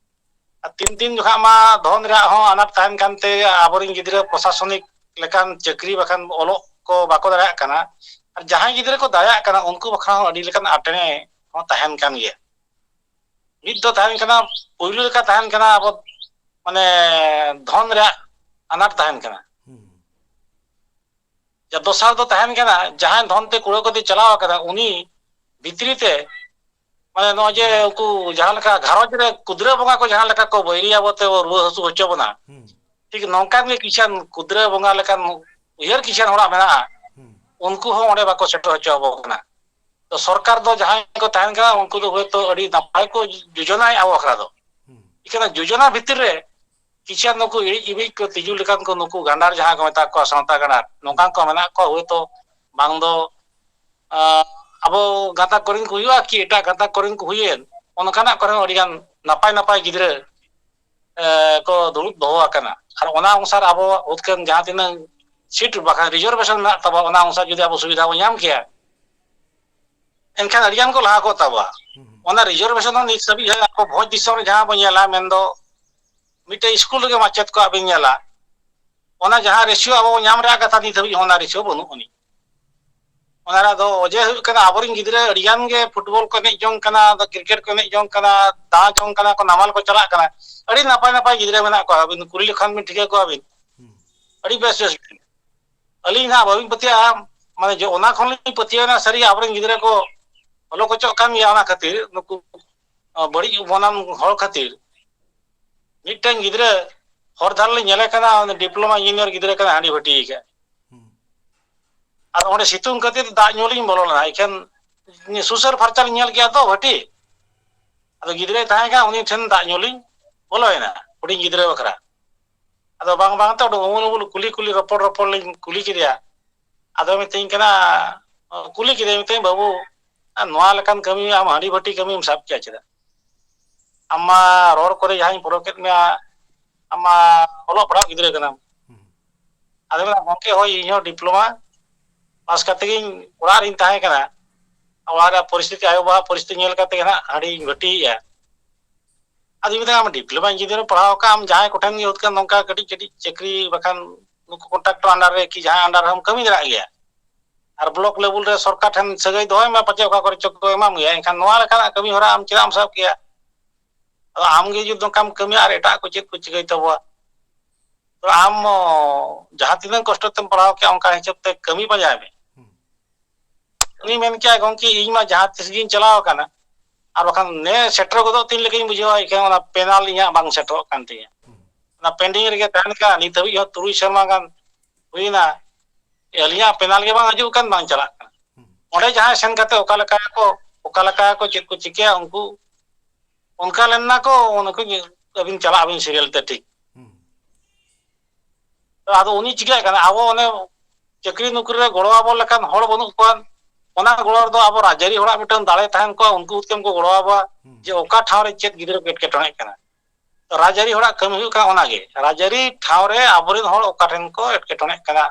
ᱟᱨ ᱛᱤᱱ ᱫᱤᱱ ᱡᱚᱠᱷᱟᱜ ᱢᱟ ᱫᱷᱚᱱ ᱨᱮᱭᱟᱜ ᱦᱚᱸ ᱟᱱᱟᱴ ᱛᱟᱦᱮᱱ ᱠᱟᱱᱛᱮ ᱟᱵᱚᱨᱮᱱ ᱜᱤᱫᱽᱨᱟᱹ ᱯᱨᱚᱥᱟᱥᱚᱱᱤᱠ ᱞᱮᱠᱟᱱ ᱪᱟᱹᱠᱨᱤ ᱵᱟᱠᱷᱟᱱ ᱚᱞᱚᱜ ᱠᱚ ᱵᱟᱠᱚ ᱫᱟᱲᱮᱭᱟᱜ ᱠᱟᱱᱟ᱾ ᱟᱨ ᱡᱟᱦᱟᱸᱭ ᱜᱤᱫᱽᱨᱟᱹ ᱠᱚ ᱫᱟᱲᱮᱭᱟᱜ ᱠᱟᱱᱟ, ᱩᱱᱠᱩ ᱵᱟᱠᱷᱨᱟ ᱦᱚᱸ ᱟᱹᱰᱤ ᱞᱮᱠᱟᱱ ᱟᱴᱮᱬᱮ ᱦᱚᱸ ᱛᱟᱦᱮᱱ ᱠᱟᱱ ᱜᱮᱭᱟ᱾ ᱢᱤᱫ ᱫᱚ ᱛᱟᱦᱮᱱ ᱠᱟᱱᱟ, ᱯᱳᱭᱞᱳ ᱞᱮᱠᱟ ᱛᱟᱦᱮᱱ ᱠᱟᱱᱟ ᱟᱵᱚ ᱢᱟᱱᱮ ᱫᱷᱚᱱ ᱨᱮᱭᱟᱜ ᱟᱱᱟᱴ ᱛᱟᱦᱮᱱ ᱠᱟᱱᱟ᱾ ᱡᱟ ᱫᱚᱥᱟᱨ ᱫᱚ ᱛᱟᱦᱮᱱ ᱠᱟᱱᱟ, ᱡᱟᱦᱟᱸᱭ ᱫᱷᱚᱱ ᱛᱮ ᱠᱩᱲᱟᱹᱣ ᱠᱟᱛᱮ ᱪᱟᱞᱟᱣ ᱟᱠᱟᱱᱟ, ᱩᱱᱤ ᱵᱷᱤᱛᱨᱤ ᱛᱮ ᱢᱟᱱᱮ ᱱᱚᱜᱼᱚᱭ ᱡᱮ ᱩᱱᱠᱩ ᱡᱟᱦᱟᱸ ᱞᱮᱠᱟ ᱜᱷᱟᱨᱚᱸᱡᱽ ᱨᱮ ᱠᱩᱫᱽᱨᱟᱹ ᱵᱚᱸᱜᱟ ᱠᱚ ᱡᱟᱦᱟᱸ ᱞᱮᱠᱟ ᱠᱚ ᱵᱟᱹᱭᱨᱤ ᱟᱵᱚ ᱛᱮ ᱨᱩᱣᱟᱹ ᱦᱟᱹᱥᱩ ᱦᱚᱪᱚ ᱵᱚᱱᱟ, ᱴᱷᱤᱠ ᱱᱚᱝᱠᱟᱱ ᱜᱮ ᱠᱤᱥᱟᱱ ᱠᱩᱫᱽᱨᱟᱹ ᱵᱚᱸᱜᱟ ᱞᱮᱠᱟᱱ ᱩᱭᱦᱟᱹᱨ ᱠᱤᱥᱟᱱ ᱦᱚᱲᱟᱜ ᱢᱮᱱᱟᱜᱼᱟ, ᱩᱱᱠᱩ ᱦᱚᱸ ᱚᱸᱰᱮ ᱵᱟᱠᱚ ᱥᱮᱴᱮᱨ ᱦᱚᱪᱚ ᱟᱵᱚ ᱠᱟᱱᱟ᱾ ᱛᱚ ᱥᱚᱨᱠᱟᱨ ᱫᱚ ᱡᱟᱦᱟᱸᱭ ᱠᱚ ᱛᱟᱦᱮᱱ ᱠᱟᱱᱟ, ᱩᱱᱠᱩ ᱫᱚ ᱦᱳᱭᱛᱳ ᱟᱹᱰᱤ ᱱᱟᱯᱟᱭ ᱠᱚ ᱡᱳᱡᱚᱱᱟᱭᱮᱫᱼᱟ ᱟᱵᱚ ᱵᱟᱠᱷᱨᱟ ᱫᱚ᱾ ᱤᱠᱷᱟᱹᱱ ᱡᱳᱡᱚᱱᱟ ᱵᱷᱤᱛᱤᱨ ᱨᱮ ᱠᱤᱪᱷᱩ ᱱᱩᱠᱩ ᱤᱲᱤᱡ ᱤᱵᱤᱡ ᱠᱚ, ᱛᱤᱡᱩ ᱞᱮᱠᱟᱱ ᱠᱚ, ᱱᱩᱠᱩ ᱜᱟᱸᱰᱟᱨ ᱡᱟᱦᱟᱸ ᱠᱚ ᱢᱮᱛᱟ ᱠᱚᱣᱟ, ᱥᱟᱶᱛᱟ ᱜᱟᱸᱰᱟᱨ, ᱱᱚᱝᱠᱟᱱ ᱠᱚ ᱢᱮᱱᱟᱜ ᱠᱚᱣᱟ᱾ ᱦᱳᱭᱛᱳ ᱵᱟᱝ ᱫᱚ ᱟᱸ, ᱟᱵᱚ ᱜᱟᱛᱟᱠ ᱠᱚᱨᱮᱱ ᱠᱚ ᱦᱩᱭᱩᱜᱼᱟ ᱠᱤ ᱮᱴᱟᱜ ᱜᱟᱛᱟᱠ ᱠᱚᱨᱮᱱ ᱠᱚ ᱦᱩᱭᱮᱱ, ᱚᱱᱠᱟᱱᱟᱜ ᱠᱚᱨᱮ ᱦᱚᱸ ᱟᱹᱰᱤᱜᱟᱱ ᱱᱟᱯᱟᱭ ᱱᱟᱯᱟᱭ ᱜᱤᱫᱽᱨᱟᱹ ᱮ, ᱠᱚ ᱫᱩᱲᱩᱵ ᱫᱚᱦᱚ ᱟᱠᱟᱱᱟ᱾ ᱟᱨ ᱚᱱᱟ ᱚᱱᱩᱥᱟᱨ ᱟᱵᱚ ᱩᱛᱠᱟᱹᱢ ᱡᱟᱦᱟᱸ ᱛᱤᱱᱟᱹᱜ ᱥᱤᱴ ᱵᱟᱠᱷᱟᱱ ᱨᱤᱡᱟᱨᱵᱷᱮᱥᱚᱱ ᱢᱮᱱᱟᱜ ᱛᱟᱵᱚᱱᱟ, ᱚᱱᱟ ᱚᱱᱩᱥᱟᱨ ᱡᱩᱫᱤ ᱟᱵᱚ ᱥᱩᱵᱤᱫᱷᱟ ᱵᱚᱱ ᱧᱟᱢ ᱠᱮᱭᱟ, ᱮᱱᱠᱷᱟᱱ ᱟᱹᱰᱤᱜᱟᱱ ᱠᱚ ᱞᱟᱦᱟ ᱠᱚᱜ ᱛᱟᱵᱚᱱᱟ᱾ ᱚᱱᱟ ᱨᱤᱡᱟᱨᱵᱷᱮᱥᱚᱱ ᱫᱚ ᱱᱤᱛ ᱦᱟᱹᱵᱤᱡ ᱦᱚᱸ ᱟᱵᱚ ᱵᱷᱚᱸᱡᱽ ᱫᱤᱥᱚᱢ ᱨᱮ ᱡᱟᱦᱟᱸ ᱵᱚᱱ ᱧᱮᱞᱟ, ᱢᱮᱱᱫᱚ ᱢᱤᱫᱴᱮᱡ ᱥᱠᱩᱞ ᱨᱮᱜᱮ ᱢᱟᱪᱮᱫ ᱠᱚᱣᱟᱜ ᱵᱤᱱ ᱧᱮᱞᱟ, ᱚᱱᱟ ᱡᱟᱦᱟᱸ ᱨᱮᱥᱤᱭᱳ ᱟᱵᱚ ᱵᱚᱱ ᱧᱟᱢ ᱨᱮᱭᱟᱜ ᱠᱟᱛᱷᱟ, ᱱᱤᱛ ᱦᱟᱹᱵᱤᱡ ᱦᱚᱸ ᱚᱱᱟ ᱨᱮᱥᱤᱭᱳ ᱵᱟᱹᱱᱩᱜ ᱟᱹᱱᱤᱡ᱾ ᱚᱱᱟ ᱨᱮᱭᱟᱜ ᱫᱚ ᱚᱡᱮ ᱦᱩᱭᱩᱜ ᱠᱟᱱᱟ, ᱟᱵᱚᱨᱮᱱ ᱜᱤᱫᱽᱨᱟᱹ ᱟᱹᱰᱤ ᱜᱟᱱ ᱜᱮ ᱯᱷᱩᱴᱵᱚᱞ ᱠᱚ ᱮᱱᱮᱡ ᱡᱚᱝ ᱠᱟᱱᱟ, ᱠᱨᱤᱠᱮᱴ ᱠᱚ ᱮᱱᱮᱡ ᱡᱚᱝ ᱠᱟᱱᱟ, ᱫᱟᱬᱟ ᱡᱚᱝ ᱠᱟᱱᱟ ᱠᱚ, ᱱᱟᱢᱟᱞ ᱠᱚ ᱪᱟᱞᱟᱜ ᱠᱟᱱᱟ᱾ ᱟᱹᱰᱤ ᱱᱟᱯᱟᱭ ᱱᱟᱯᱟᱭ ᱜᱤᱫᱽᱨᱟᱹ ᱢᱮᱱᱟᱜ ᱠᱚᱣᱟ, ᱟᱹᱵᱤᱱ ᱠᱩᱞᱤ ᱞᱮᱠᱷᱟᱱ ᱵᱤᱱ ᱴᱷᱤᱠᱟᱹ ᱠᱚᱣᱟ ᱵᱤᱱ᱾ ᱦᱩᱸ᱾ ᱟᱹᱰᱤ ᱵᱮᱥ ᱵᱮᱥ᱾ ᱟᱹᱞᱤᱧ ᱦᱟᱸᱜ ᱵᱟᱹᱵᱤᱱ ᱯᱟᱹᱛᱭᱟᱹᱜᱼᱟ, ᱢᱟᱱᱮ ᱡᱮ ᱚᱱᱟ ᱠᱷᱚᱱ ᱞᱤᱧ ᱯᱟᱹᱛᱭᱟᱹᱣ ᱮᱱᱟ, ᱥᱟᱹᱨᱤ ᱟᱵᱚᱨᱮᱱ ᱜᱤᱫᱽᱨᱟᱹ ᱠᱚ ᱚᱞᱚᱜ ᱚᱪᱚᱜ ᱠᱟᱱ ᱜᱮᱭᱟ᱾ ᱚᱱᱟ ᱠᱷᱟᱹᱛᱤᱨ ᱱᱩᱠᱩ, ᱟ, ᱵᱟᱹᱲᱤᱡ ᱢᱚᱱᱟᱱ ᱦᱚᱲ ᱠᱷᱟᱹᱛᱤᱨ ᱢᱤᱫᱴᱮᱱ ᱜᱤᱫᱽᱨᱟᱹ ᱦᱚᱨ ᱫᱷᱟᱨᱮ ᱞᱤᱧ ᱧᱮᱞᱮ ᱠᱟᱱᱟ, ᱩᱱᱤ ᱰᱤᱯᱞᱳᱢᱟ ᱤᱧᱡᱤᱱᱤᱭᱟᱨ ᱜᱤᱫᱽᱨᱟᱹ ᱠᱟᱱᱟ, ᱦᱟᱺᱰᱤ ᱵᱷᱟᱹᱴᱤ ᱟᱠᱟᱫ᱾ ᱦᱩᱸ᱾ ᱟᱨ ᱚᱸᱰᱮ ᱥᱤᱛᱩᱝ ᱠᱷᱟᱹᱛᱤᱨ ᱫᱟᱜ ᱧᱩ ᱞᱤᱧ ᱵᱚᱞᱚ ᱞᱮᱱᱟ, ᱮᱠᱷᱮᱱ ᱥᱩᱥᱟᱹᱨ ᱯᱷᱟᱨᱪᱟ ᱞᱤᱧ ᱧᱮᱞ ᱠᱮᱜᱼᱟ ᱛᱚ ᱵᱷᱟᱹᱴᱤ᱾ ᱟᱫᱚ ᱜᱤᱫᱽᱨᱟᱹᱭ ᱛᱟᱦᱮᱸ ᱠᱟᱱᱟ, ᱩᱱᱤ ᱴᱷᱮᱱ ᱫᱟᱜ ᱧᱩ ᱞᱤᱧ ᱵᱚᱞᱚᱭᱮᱱᱟ, ᱦᱩᱰᱤᱧ ᱜᱤᱫᱽᱨᱟᱹ ᱵᱟᱠᱷᱨᱟ᱾ ᱟᱫᱚ ᱵᱟᱝ ᱵᱟᱝ ᱛᱮ ᱚᱸᱰᱮ ᱩᱢᱩᱞ ᱩᱢᱩᱞ ᱠᱩᱞᱤ ᱠᱩᱞᱤ ᱨᱚᱯᱚᱲ ᱨᱚᱯᱚᱲ ᱞᱤᱧ ᱠᱩᱞᱤ ᱠᱮᱫᱮᱭᱟ᱾ ᱟᱫᱚ ᱢᱤᱛᱟᱹᱧ ᱠᱟᱱᱟ, ᱠᱩᱞᱤ ᱠᱮᱫᱮᱭᱟ, ᱢᱤᱛᱟᱹᱧ, "ᱵᱟᱹᱵᱩ, ᱱᱚᱣᱟ ᱞᱮᱠᱟᱱ ᱠᱟᱹᱢᱤ ᱟᱢ ᱦᱟᱺᱰᱤ ᱵᱷᱟᱹᱴᱤ ᱠᱟᱹᱢᱤᱢ ᱥᱟᱵ ᱠᱮᱜᱼᱟ ᱪᱮᱫᱟᱜ? ᱟᱢ ᱢᱟ ᱨᱚᱲ ᱠᱚᱨᱮ ᱡᱟᱦᱟᱸᱧ ᱯᱚᱨᱚᱠᱮᱫ ᱢᱮᱭᱟ, ᱟᱢ ᱢᱟ ᱚᱞᱚᱜ ᱯᱟᱲᱦᱟᱜ ᱜᱤᱫᱽᱨᱟᱹ ᱠᱟᱱᱟᱢ᱾" ᱦᱩᱸ᱾ ᱟᱫᱚ ᱢᱮᱱᱟ, "ᱜᱚᱢᱠᱮ, ᱦᱳᱭ, ᱤᱧ ᱦᱚᱸ ᱰᱤᱯᱞᱳᱢᱟ ᱯᱟᱥ ᱠᱟᱛᱮ ᱜᱤᱧ ᱚᱲᱟᱜ ᱨᱤᱧ ᱛᱟᱦᱮᱸ ᱠᱟᱱᱟ, ᱚᱲᱟᱜ ᱨᱮᱭᱟᱜ ᱯᱚᱨᱤᱥᱛᱷᱤᱛᱤ, ᱟᱭᱳᱼᱵᱟᱵᱟᱣᱟᱜ ᱯᱚᱨᱤᱥᱛᱷᱤᱛᱤ ᱧᱮᱞ ᱠᱟᱛᱮ ᱜᱮ ᱦᱟᱸᱜ ᱦᱟᱺᱰᱤᱧ ᱵᱷᱟᱹᱴᱤᱭᱮᱜᱼᱟ᱾" ᱟᱫᱚ ᱢᱮᱛᱟᱭ ᱠᱟᱱᱟ, "ᱟᱢ ᱰᱤᱯᱞᱳᱢᱟ ᱤᱧᱡᱤᱱᱤᱭᱟᱨ ᱯᱟᱲᱦᱟᱣ ᱠᱟᱜ ᱟᱢ, ᱡᱟᱦᱟᱸᱭ ᱠᱚᱴᱷᱮᱱ ᱜᱮ ᱦᱩᱭᱩᱜ ᱠᱟᱱ ᱱᱚᱝᱠᱟ ᱠᱟᱹᱴᱤᱡ ᱠᱟᱹᱴᱤᱡ ᱪᱟᱹᱠᱨᱤ, ᱵᱟᱠᱷᱟᱱ ᱱᱩᱠᱩ ᱠᱚᱱᱴᱨᱟᱠᱴᱚᱨ under ᱨᱮ ᱠᱤ ᱡᱟᱦᱟᱸᱭ under ᱨᱮᱦᱚᱸᱢ ᱠᱟᱹᱢᱤ ᱫᱟᱲᱮᱭᱟᱜ ᱜᱮᱭᱟ᱾ ᱟᱨ ᱵᱞᱚᱠ ᱞᱮᱵᱮᱞ ᱨᱮ ᱥᱚᱨᱠᱟᱨ ᱴᱷᱮᱱ ᱥᱟᱹᱜᱟᱹᱭ ᱫᱚᱦᱚᱭ ᱢᱮ, ᱯᱟᱪᱮ ᱚᱠᱟ ᱠᱚᱨᱮ ᱪᱚ ᱠᱚ ᱮᱢᱟᱢ ᱜᱮᱭᱟ᱾ ᱮᱱᱠᱷᱟᱱ ᱱᱚᱣᱟ ᱞᱮᱠᱟᱱᱟᱜ ᱠᱟᱹᱢᱤ ᱦᱚᱨᱟ ᱟᱢ ᱪᱮᱫᱟᱜ ᱮᱢ ᱥᱟᱵ ᱠᱮᱭᱟ? ᱟᱫᱚ ᱟᱢ ᱜᱮ ᱡᱩᱫᱤ ᱱᱚᱝᱠᱟᱢ ᱠᱟᱹᱢᱤᱭᱟ ᱟᱨ ᱮᱴᱟᱜ ᱠᱚ ᱪᱮᱫ ᱠᱚ ᱪᱤᱠᱟᱹᱭ ᱛᱟᱵᱚᱣᱟ? ᱛᱚ ᱟᱢ ᱡᱟᱦᱟᱸ ᱛᱤᱱᱟᱹᱜ ᱠᱚᱥᱴᱚ ᱛᱮᱢ ᱯᱟᱲᱦᱟᱣ ᱠᱮᱭᱟ, ᱚᱱᱠᱟ ᱦᱤᱥᱟᱹᱵ ᱛᱮ ᱠᱟᱹᱢᱤ ᱯᱟᱸᱡᱟᱭ ᱢᱮ᱾" ᱦᱩᱸ᱾ ᱩᱱᱤ ᱢᱮᱱ ᱠᱮᱭᱟ, "ᱜᱚᱢᱠᱮ, ᱤᱧ ᱢᱟ ᱡᱟᱦᱟᱸ ᱛᱤᱥ ᱜᱤᱧ ᱪᱟᱞᱟᱣ ᱟᱠᱟᱱᱟ, ᱟᱨ ᱵᱟᱠᱷᱟᱱ ᱱᱮ ᱥᱮᱴᱮᱨ ᱜᱚᱫᱚᱜ ᱛᱤᱧ ᱞᱮᱠᱟᱧ ᱵᱩᱡᱷᱟᱹᱣᱟ, ᱮᱱᱠᱷᱟᱱ ᱚᱱᱟ ᱯᱮᱱᱟᱞ ᱤᱧᱟᱹᱜ ᱵᱟᱝ ᱥᱮᱴᱮᱨᱚᱜ ᱠᱟᱱ ᱛᱤᱧᱟᱹ, ᱚᱱᱟ ᱯᱮᱱᱰᱤᱝ ᱨᱮᱜᱮ ᱛᱟᱦᱮᱱ ᱠᱟᱱᱟ, ᱱᱤᱛ ᱦᱟᱹᱵᱤᱡ ᱦᱚᱸ ᱛᱩᱨᱩᱭ ᱥᱮᱨᱢᱟ ᱜᱟᱱ ᱦᱩᱭᱱᱟ, ᱟᱹᱞᱤᱧᱟᱜ ᱯᱮᱱᱟᱞ ᱜᱮ ᱵᱟᱝ ᱦᱤᱡᱩᱜ ᱠᱟᱱ, ᱵᱟᱝ ᱪᱟᱞᱟᱜ ᱠᱟᱱᱟ᱾" ᱦᱩᱸ᱾ ᱚᱸᱰᱮ ᱡᱟᱦᱟᱸᱭ ᱥᱮᱱ ᱠᱟᱛᱮ ᱚᱠᱟ ᱞᱮᱠᱟᱭᱟᱠᱚ, ᱚᱠᱟ ᱞᱮᱠᱟᱭᱟᱠᱚ, ᱪᱮᱫ ᱠᱚ ᱪᱤᱠᱟᱹᱭᱟ, ᱩᱱᱠᱩ ᱚᱱᱠᱟ ᱞᱮᱱᱟ ᱠᱚ, ᱩᱱᱠᱩ ᱟᱹᱵᱤᱱ ᱪᱟᱞᱟᱜ ᱟᱹᱵᱤᱱ ᱥᱤᱨᱤᱭᱟᱞ ᱛᱮ ᱴᱷᱤᱠ᱾ ᱦᱩᱸ᱾ ᱟᱫᱚ ᱩᱱᱤ ᱪᱤᱠᱟᱹᱜ ᱠᱟᱱᱟ, ᱟᱵᱚ ᱚᱱᱮ ᱪᱟᱹᱠᱨᱤ ᱱᱚᱠᱨᱤ ᱨᱮ ᱜᱚᱲᱚ ᱟᱵᱚ ᱞᱮᱠᱟᱱ ᱦᱚᱲ ᱵᱟᱹᱱᱩᱜ ᱠᱚᱣᱟ᱾ ᱚᱱᱟ ᱜᱚᱲᱚ ᱨᱮᱫᱚ ᱟᱵᱚ ᱨᱟᱡᱽᱟᱹᱨᱤ ᱦᱚᱲᱟᱜ ᱢᱤᱫᱴᱟᱝ ᱫᱟᱲᱮ ᱛᱟᱦᱮᱱ ᱠᱚᱣᱟ, ᱩᱱᱠᱩ ᱩᱛᱮᱢ ᱠᱚ ᱜᱚᱲᱚ ᱟᱵᱚᱣᱟ᱾ ᱦᱩᱸ᱾ ᱡᱮ ᱚᱠᱟ ᱴᱷᱟᱶ ᱨᱮ ᱪᱮᱫ ᱜᱤᱫᱽᱨᱟᱹ ᱠᱚ ᱮᱴᱠᱮᱴᱚᱬᱮᱜ ᱠᱟᱱᱟ᱾ ᱛᱚ ᱨᱟᱡᱽᱟᱹᱨᱤ ᱦᱚᱲᱟᱜ ᱠᱟᱹᱢᱤ ᱦᱩᱭᱩᱜ ᱠᱟᱱᱟ ᱚᱱᱟᱜᱮ, ᱨᱟᱡᱽᱟᱹᱨᱤ ᱴᱷᱟᱶ ᱨᱮ ᱟᱵᱚᱨᱮᱱ ᱦᱚᱲ ᱚᱠᱟ ᱴᱷᱮᱱ ᱠᱚ ᱮᱴᱠᱮᱴᱚᱬᱮᱜ ᱠᱟᱱᱟ,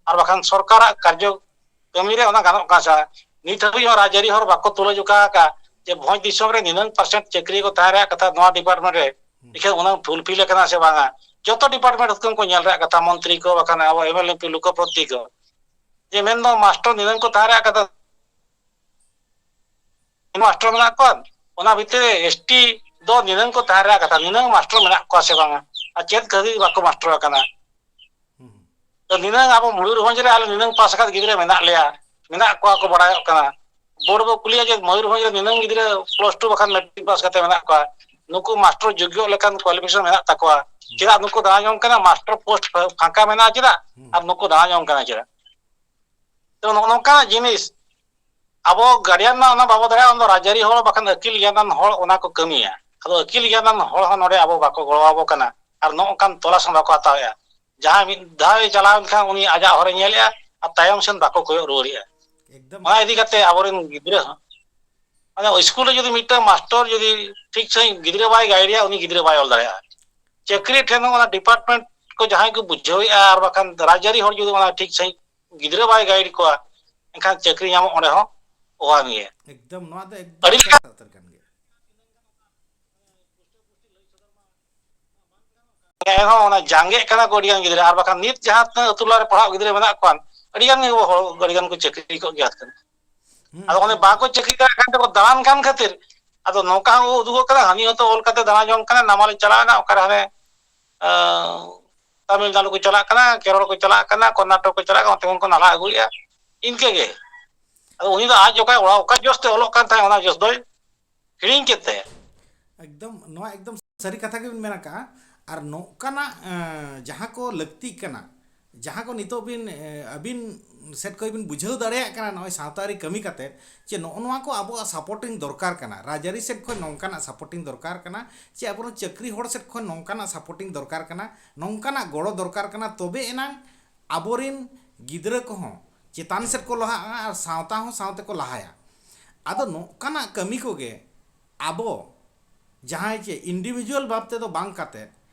ᱟᱨ ᱵᱟᱠᱷᱟᱱ ᱥᱚᱨᱠᱟᱨᱟᱜ ᱠᱟᱨᱡᱚ ᱠᱟᱹᱢᱤ ᱨᱮ ᱚᱱᱟ ᱜᱟᱱᱚᱜ ᱠᱟᱱᱟ ᱥᱮ ᱵᱟᱝ? ᱱᱤᱛ ᱦᱟᱹᱵᱤᱡ ᱦᱚᱸ ᱨᱟᱡᱽᱟᱹᱨᱤ ᱦᱚᱲ ᱵᱟᱠᱚ ᱛᱩᱞᱟᱹ ᱡᱚᱠᱷᱟ ᱟᱠᱟᱫ ᱡᱮ ᱵᱷᱚᱸᱡᱽ ᱫᱤᱥᱚᱢ ᱨᱮ ᱱᱤᱱᱟᱹᱝ ᱯᱟᱨᱥᱮᱱᱴ ᱪᱟᱹᱠᱨᱤ ᱠᱚ ᱛᱟᱦᱮᱸ ᱨᱮᱭᱟᱜ ᱠᱟᱛᱷᱟ ᱱᱚᱣᱟ ᱰᱤᱯᱟᱨᱴᱢᱮᱱᱴ ᱨᱮ, ᱤᱠᱷᱟᱹᱱ ᱚᱱᱟ ᱯᱷᱩᱞᱯᱷᱤᱞ ᱟᱠᱟᱱᱟ ᱥᱮ ᱵᱟᱝᱟ? ᱡᱚᱛᱚ ᱰᱤᱯᱟᱨᱴᱢᱮᱱᱴ ᱦᱩᱛᱠᱟᱹᱢ ᱠᱚ ᱧᱮᱞ ᱨᱮᱭᱟᱜ ᱠᱟᱛᱷᱟ, ᱢᱚᱱᱛᱨᱤ ᱠᱚ, ᱵᱟᱠᱷᱟᱱ ᱟᱵᱚ ᱮᱢ ᱮᱞ ᱮᱢ ᱯᱤ ᱞᱳᱠᱚᱯᱚᱛᱤ ᱠᱚ, ᱡᱮ ᱢᱮᱱᱫᱚ ᱢᱟᱥᱴᱚᱨ ᱱᱤᱱᱟᱹᱝ ᱠᱚ ᱛᱟᱦᱮᱸ ᱨᱮᱭᱟᱜ ᱠᱟᱛᱷᱟ, ᱢᱟᱥᱴᱚᱨ ᱢᱮᱱᱟᱜ ᱠᱚᱣᱟ, ᱚᱱᱟ ᱵᱷᱤᱛᱤᱨ ᱨᱮ ᱮᱥ ᱴᱤ ᱫᱚ ᱱᱤᱱᱟᱹᱝ ᱠᱚ ᱛᱟᱦᱮᱸ ᱨᱮᱭᱟᱜ ᱠᱟᱛᱷᱟ, ᱱᱤᱱᱟᱹᱝ ᱢᱟᱥᱴᱚᱨ ᱢᱮᱱᱟᱜ ᱠᱚᱣᱟ ᱥᱮ ᱵᱟᱝᱟ? ᱟᱨ ᱪᱮᱫ ᱠᱷᱟᱹᱛᱤᱨ ᱵᱟᱠᱚ ᱢᱟᱥᱴᱚᱨ ᱟᱠᱟᱱᱟ? ᱦᱩᱸ᱾ ᱛᱚ ᱱᱤᱱᱟᱹᱝ ᱟᱵᱚ ᱢᱚᱭᱩᱨᱵᱷᱚᱸᱡᱽ ᱨᱮ ᱟᱞᱮ ᱱᱤᱱᱟᱹᱝ ᱯᱟᱥ ᱟᱠᱟᱫ ᱜᱤᱫᱽᱨᱟᱹ ᱢᱮᱱᱟᱜ ᱞᱮᱭᱟ, ᱢᱮᱱᱟᱜ ᱠᱚᱣᱟ ᱠᱚ ᱵᱟᱲᱟᱭᱚᱜ ᱠᱟᱱᱟ᱾ ᱵᱳᱨᱰ ᱵᱚ ᱠᱩᱞᱤᱭᱟ ᱡᱮ ᱢᱚᱭᱩᱨᱵᱷᱚᱸᱡᱽ ᱨᱮ ᱱᱤᱱᱟᱹᱝ ᱜᱤᱫᱽᱨᱟᱹ ᱯᱞᱟᱥ ᱴᱩ ᱵᱟᱠᱷᱟᱱ ᱢᱮᱴᱨᱤᱠ ᱯᱟᱥ ᱠᱟᱛᱮ ᱢᱮᱱᱟᱜ ᱠᱚᱣᱟ, ᱱᱩᱠᱩ ᱢᱟᱥᱴᱚᱨ ᱡᱳᱜᱽᱭᱚ ᱞᱮᱠᱟᱱ ᱠᱳᱣᱟᱞᱤᱯᱷᱤᱠᱮᱥᱚᱱ ᱢᱮᱱᱟᱜ ᱛᱟᱠᱚᱣᱟ, ᱪᱮᱫᱟᱜ ᱱᱩᱠᱩ ᱫᱟᱬᱟ ᱡᱚᱝ ᱠᱟᱱᱟ? ᱢᱟᱥᱴᱚᱨ ᱯᱳᱥᱴ ᱯᱷᱟᱸᱠᱟ ᱢᱮᱱᱟᱜᱼᱟ ᱪᱮᱫᱟᱜ? ᱦᱩᱸ᱾ ᱟᱨ ᱱᱩᱠᱩ ᱫᱟᱬᱟ ᱡᱚᱝ ᱠᱟᱱᱟ ᱪᱮᱫᱟᱜ? ᱛᱚ ᱱᱚᱜᱼᱚ ᱱᱚᱝᱠᱟᱱᱟᱜ ᱡᱤᱱᱤᱥ ᱟᱵᱚ ᱜᱟᱨᱰᱤᱭᱟᱱ ᱢᱟ ᱚᱱᱟ ᱵᱟᱵᱚ ᱫᱟᱲᱮᱭᱟᱜᱼᱟ, ᱚᱱᱟ ᱫᱚ ᱨᱟᱡᱽᱟᱹᱨᱤ ᱦᱚᱲ ᱵᱟᱠᱷᱟᱱ ᱟᱹᱠᱤᱞ ᱜᱮᱭᱟᱱᱟᱱ ᱦᱚᱲ ᱚᱱᱟ ᱠᱚ ᱠᱟᱹᱢᱤᱭᱟ᱾ ᱟᱫᱚ ᱟᱹᱠᱤᱞ ᱜᱮᱭᱟᱱᱟᱱ ᱦᱚᱲ ᱦᱚᱸ ᱱᱚᱰᱮ ᱟᱵᱚ ᱵᱟᱠᱚ ᱜᱚᱲᱚ ᱟᱵᱚ ᱠᱟᱱᱟ, ᱟᱨ ᱱᱚᱜᱼᱚ ᱱᱚᱝᱠᱟᱱ ᱛᱚᱞᱟᱥ ᱦᱚᱸ ᱵᱟᱠᱚ ᱦᱟᱛᱟᱣᱮᱫᱼᱟ᱾ ᱡᱟᱦᱟᱸᱭ ᱢᱤᱫ ᱫᱷᱟᱣ ᱮ ᱪᱟᱞᱟᱣ ᱮᱱ ᱠᱷᱟᱱ ᱩᱱᱤ ᱟᱡᱟᱜ ᱦᱚᱨᱮ ᱧᱮᱞᱮᱫᱼᱟ ᱟᱨ ᱛᱟᱭᱚᱢ ᱥᱮᱱ ᱵᱟᱠᱚ ᱠᱚᱭᱚᱜ ᱨᱩᱣᱟᱹᱲᱮᱫᱼᱟ᱾ ᱮᱠᱫᱚᱢ᱾ ᱚᱱᱟ ᱤᱫᱤ ᱠᱟᱛᱮ ᱟᱵᱚᱨᱮᱱ ᱜᱤᱫᱽᱨᱟᱹ ᱦᱚᱸ, ᱢᱟᱱᱮ ᱥᱠᱩᱞ ᱨᱮ ᱡᱩᱫᱤ ᱢᱤᱫᱴᱟᱝ ᱢᱟᱥᱴᱚᱨ ᱡᱩᱫᱤ ᱴᱷᱤᱠ ᱥᱟᱺᱦᱤᱡ ᱜᱤᱫᱽᱨᱟᱹ ᱵᱟᱭ ᱜᱟᱭᱤᱰᱮᱭᱟ, ᱩᱱᱤ ᱜᱤᱫᱽᱨᱟᱹ ᱵᱟᱭ ᱚᱞ ᱫᱟᱲᱮᱭᱟᱜᱼᱟ᱾ ᱪᱟᱹᱠᱨᱤ ᱴᱷᱮᱱ ᱦᱚᱸ ᱚᱱᱟ ᱰᱤᱯᱟᱨᱴᱢᱮᱱᱴ ᱠᱚ ᱡᱟᱦᱟᱸᱭ ᱠᱚ ᱵᱩᱡᱷᱟᱹᱣᱮᱫᱼᱟ, ᱟᱨ ᱵᱟᱠᱷᱟᱱ ᱨᱟᱡᱽᱟᱹᱨᱤ ᱦᱚᱲ ᱡᱩᱫᱤ ᱚᱱᱟ ᱴᱷᱤᱠ ᱥᱟᱺᱦᱤᱡ ᱜᱤᱫᱽᱨᱟᱹ ᱵᱟᱭ ᱜᱟᱭᱤᱰ ᱠᱚᱣᱟ, ᱮᱱᱠᱷᱟᱱ ᱪᱟᱹᱠᱨᱤ ᱧᱟᱢᱚᱜ ᱚᱸᱰᱮ ᱦᱚᱸ ᱚᱦᱟᱱ ᱜᱮᱭᱟ᱾ ᱮᱠᱫᱚᱢ, ᱱᱚᱣᱟ ᱫᱚ ᱮᱠᱫᱚᱢ ᱟᱹᱰᱤ ᱞᱮᱠᱟᱱ ᱥᱟᱨ ᱩᱛᱟᱹᱨ ᱠᱟᱱ ᱜᱮᱭᱟ᱾ ᱮᱱᱦᱚᱸ ᱚᱱᱟ ᱡᱟᱸᱜᱮᱜ ᱠᱟᱱᱟ ᱠᱚ ᱟᱹᱰᱤ ᱜᱟᱱ ᱜᱤᱫᱽᱨᱟᱹ, ᱟᱨ ᱵᱟᱠᱷᱟᱱ ᱱᱤᱛ ᱡᱟᱦᱟᱸ ᱛᱤᱱᱟᱹᱜ ᱟᱹᱛᱩ ᱴᱚᱞᱟ ᱨᱮ ᱯᱟᱲᱦᱟᱜ ᱜᱤᱫᱽᱨᱟᱹ ᱢᱮᱱᱟᱜ ᱠᱚᱣᱟ, ᱟᱹᱰᱤ ᱜᱟᱱ ᱜᱮ ᱦᱚᱲ, ᱟᱹᱰᱤ ᱜᱟᱱ ᱠᱚ ᱪᱟᱹᱠᱨᱤ ᱠᱚᱜ ᱜᱮᱭᱟ᱾ ᱦᱩᱸ, ᱟᱫᱚ ᱚᱱᱮ ᱴᱷᱤᱠ, ᱵᱟᱠᱚ ᱴᱷᱤᱠ᱾ ᱪᱟᱹᱠᱨᱤ ᱫᱟᱲᱮᱭᱟᱜ ᱠᱟᱱ ᱛᱮᱠᱚ ᱫᱟᱬᱟᱱ ᱠᱟᱱ ᱠᱷᱟᱹᱛᱤᱨ, ᱟᱫᱚ ᱱᱚᱝᱠᱟ ᱦᱚᱸ ᱩᱫᱩᱜᱚᱜ ᱠᱟᱱᱟ, ᱦᱟᱹᱱᱤ ᱦᱚᱸᱛᱚ ᱚᱞ ᱠᱟᱛᱮ ᱫᱟᱬᱟ ᱡᱚᱝ ᱠᱟᱱᱟ, ᱱᱟᱢᱟᱞᱮ ᱪᱟᱞᱟᱣ ᱮᱱᱟ, ᱚᱠᱟᱨᱮ ᱦᱟᱱᱮ, ᱟᱸ, ᱛᱟᱢᱤᱞᱱᱟᱲᱩ ᱠᱚ ᱪᱟᱞᱟᱜ ᱠᱟᱱᱟ, ᱠᱮᱨᱚᱞ ᱠᱚ ᱪᱟᱞᱟᱜ ᱠᱟᱱᱟ, ᱠᱚᱨᱱᱟᱴᱚᱠ ᱠᱚ ᱪᱟᱞᱟᱜ ᱠᱟᱱᱟ, ᱚᱱᱛᱮ ᱠᱷᱚᱱ ᱠᱚ ᱱᱟᱞᱦᱟ ᱟᱹᱜᱩᱭᱮᱫᱼᱟ, ᱤᱱᱠᱟᱹ ᱜᱮ᱾ ᱟᱫᱚ ᱩᱱᱤ ᱫᱚ ᱟᱡ ᱚᱠᱟ, ᱚᱠᱟ ᱡᱚᱥ ᱛᱮ ᱚᱞᱚᱜ ᱠᱟᱱ ᱛᱟᱦᱮᱸᱫ, ᱚᱱᱟ ᱡᱚᱥ ᱫᱚᱭ ᱦᱤᱲᱤᱧ ᱠᱮᱫ ᱛᱟᱭᱟ᱾ ᱮᱠᱫᱚᱢ, ᱱᱚᱣᱟ ᱮᱠᱫᱚᱢ ᱥᱟᱹᱨᱤ ᱠᱟᱛᱷᱟ ᱜᱮᱵᱤᱱ ᱢᱮᱱ ᱟᱠᱟᱫᱼᱟ᱾ ᱟᱨ ᱱᱚᱝᱠᱟᱱᱟᱜ, ᱮᱸ, ᱡᱟᱦᱟᱸ ᱠᱚ ᱞᱟᱹᱠᱛᱤᱜ ᱠᱟᱱᱟ, ᱡᱟᱦᱟᱸ ᱠᱚ ᱱᱤᱛᱚᱜ ᱵᱤᱱ, ᱮᱸ, ᱟᱹᱵᱤᱱ ᱥᱮᱫ ᱠᱷᱚᱱ ᱵᱤᱱ ᱵᱩᱡᱷᱟᱹᱣ ᱫᱟᱲᱮᱭᱟᱜ ᱠᱟᱱᱟ ᱱᱚᱜᱼᱚᱭ ᱥᱟᱶᱛᱟ ᱟᱹᱨᱤ ᱠᱟᱹᱢᱤ ᱠᱟᱛᱮᱫ, ᱡᱮ ᱱᱚᱜᱼᱚ ᱱᱚᱣᱟ ᱠᱚ ᱟᱵᱚᱣᱟᱜ ᱥᱟᱯᱳᱨᱴᱤᱝ ᱫᱚᱨᱠᱟᱨ ᱠᱟᱱᱟ, ᱨᱟᱡᱽᱟᱹᱨᱤ ᱥᱮᱫ ᱠᱷᱚᱱ ᱱᱚᱝᱠᱟᱱᱟᱜ ᱥᱟᱯᱳᱨᱴᱤᱝ ᱫᱚᱨᱠᱟᱨ ᱠᱟᱱᱟ, ᱪᱮ ᱟᱵᱚᱨᱮᱱ ᱪᱟᱹᱠᱨᱤ ᱦᱚᱲ ᱥᱮᱫ ᱠᱷᱚᱱ ᱱᱚᱝᱠᱟᱱᱟᱜ ᱥᱟᱯᱳᱨᱴᱤᱝ ᱫᱚᱨᱠᱟᱨ ᱠᱟᱱᱟ, ᱱᱚᱝᱠᱟᱱᱟᱜ ᱜᱚᱲᱚ ᱫᱚᱨᱠᱟᱨ ᱠᱟᱱᱟ, ᱛᱚᱵᱮ ᱮᱱᱟᱝ ᱟᱵᱚᱨᱮᱱ ᱜᱤᱫᱽᱨᱟᱹ ᱠᱚᱦᱚᱸ ᱪᱮᱛᱟᱱ ᱥᱮᱫ ᱠᱚ ᱞᱟᱦᱟᱜᱼᱟ ᱟᱨ ᱥᱟᱶᱛᱟ ᱦᱚᱸ ᱥᱟᱶᱛᱮ ᱠᱚ ᱞᱟᱦᱟᱭᱟ᱾ ᱟᱫᱚ ᱱᱚᱝᱠᱟᱱᱟᱜ ᱠᱟᱹᱢᱤ ᱠᱚᱜᱮ ᱟᱵᱚ ᱡᱟᱦᱟᱸᱭ ᱪᱮ ᱤᱱᱰᱤᱵᱷᱤᱡᱩᱣᱟᱞ ᱵᱷᱟᱵᱽ ᱛᱮᱫᱚ ᱵᱟᱝ ᱠᱟᱛᱮ,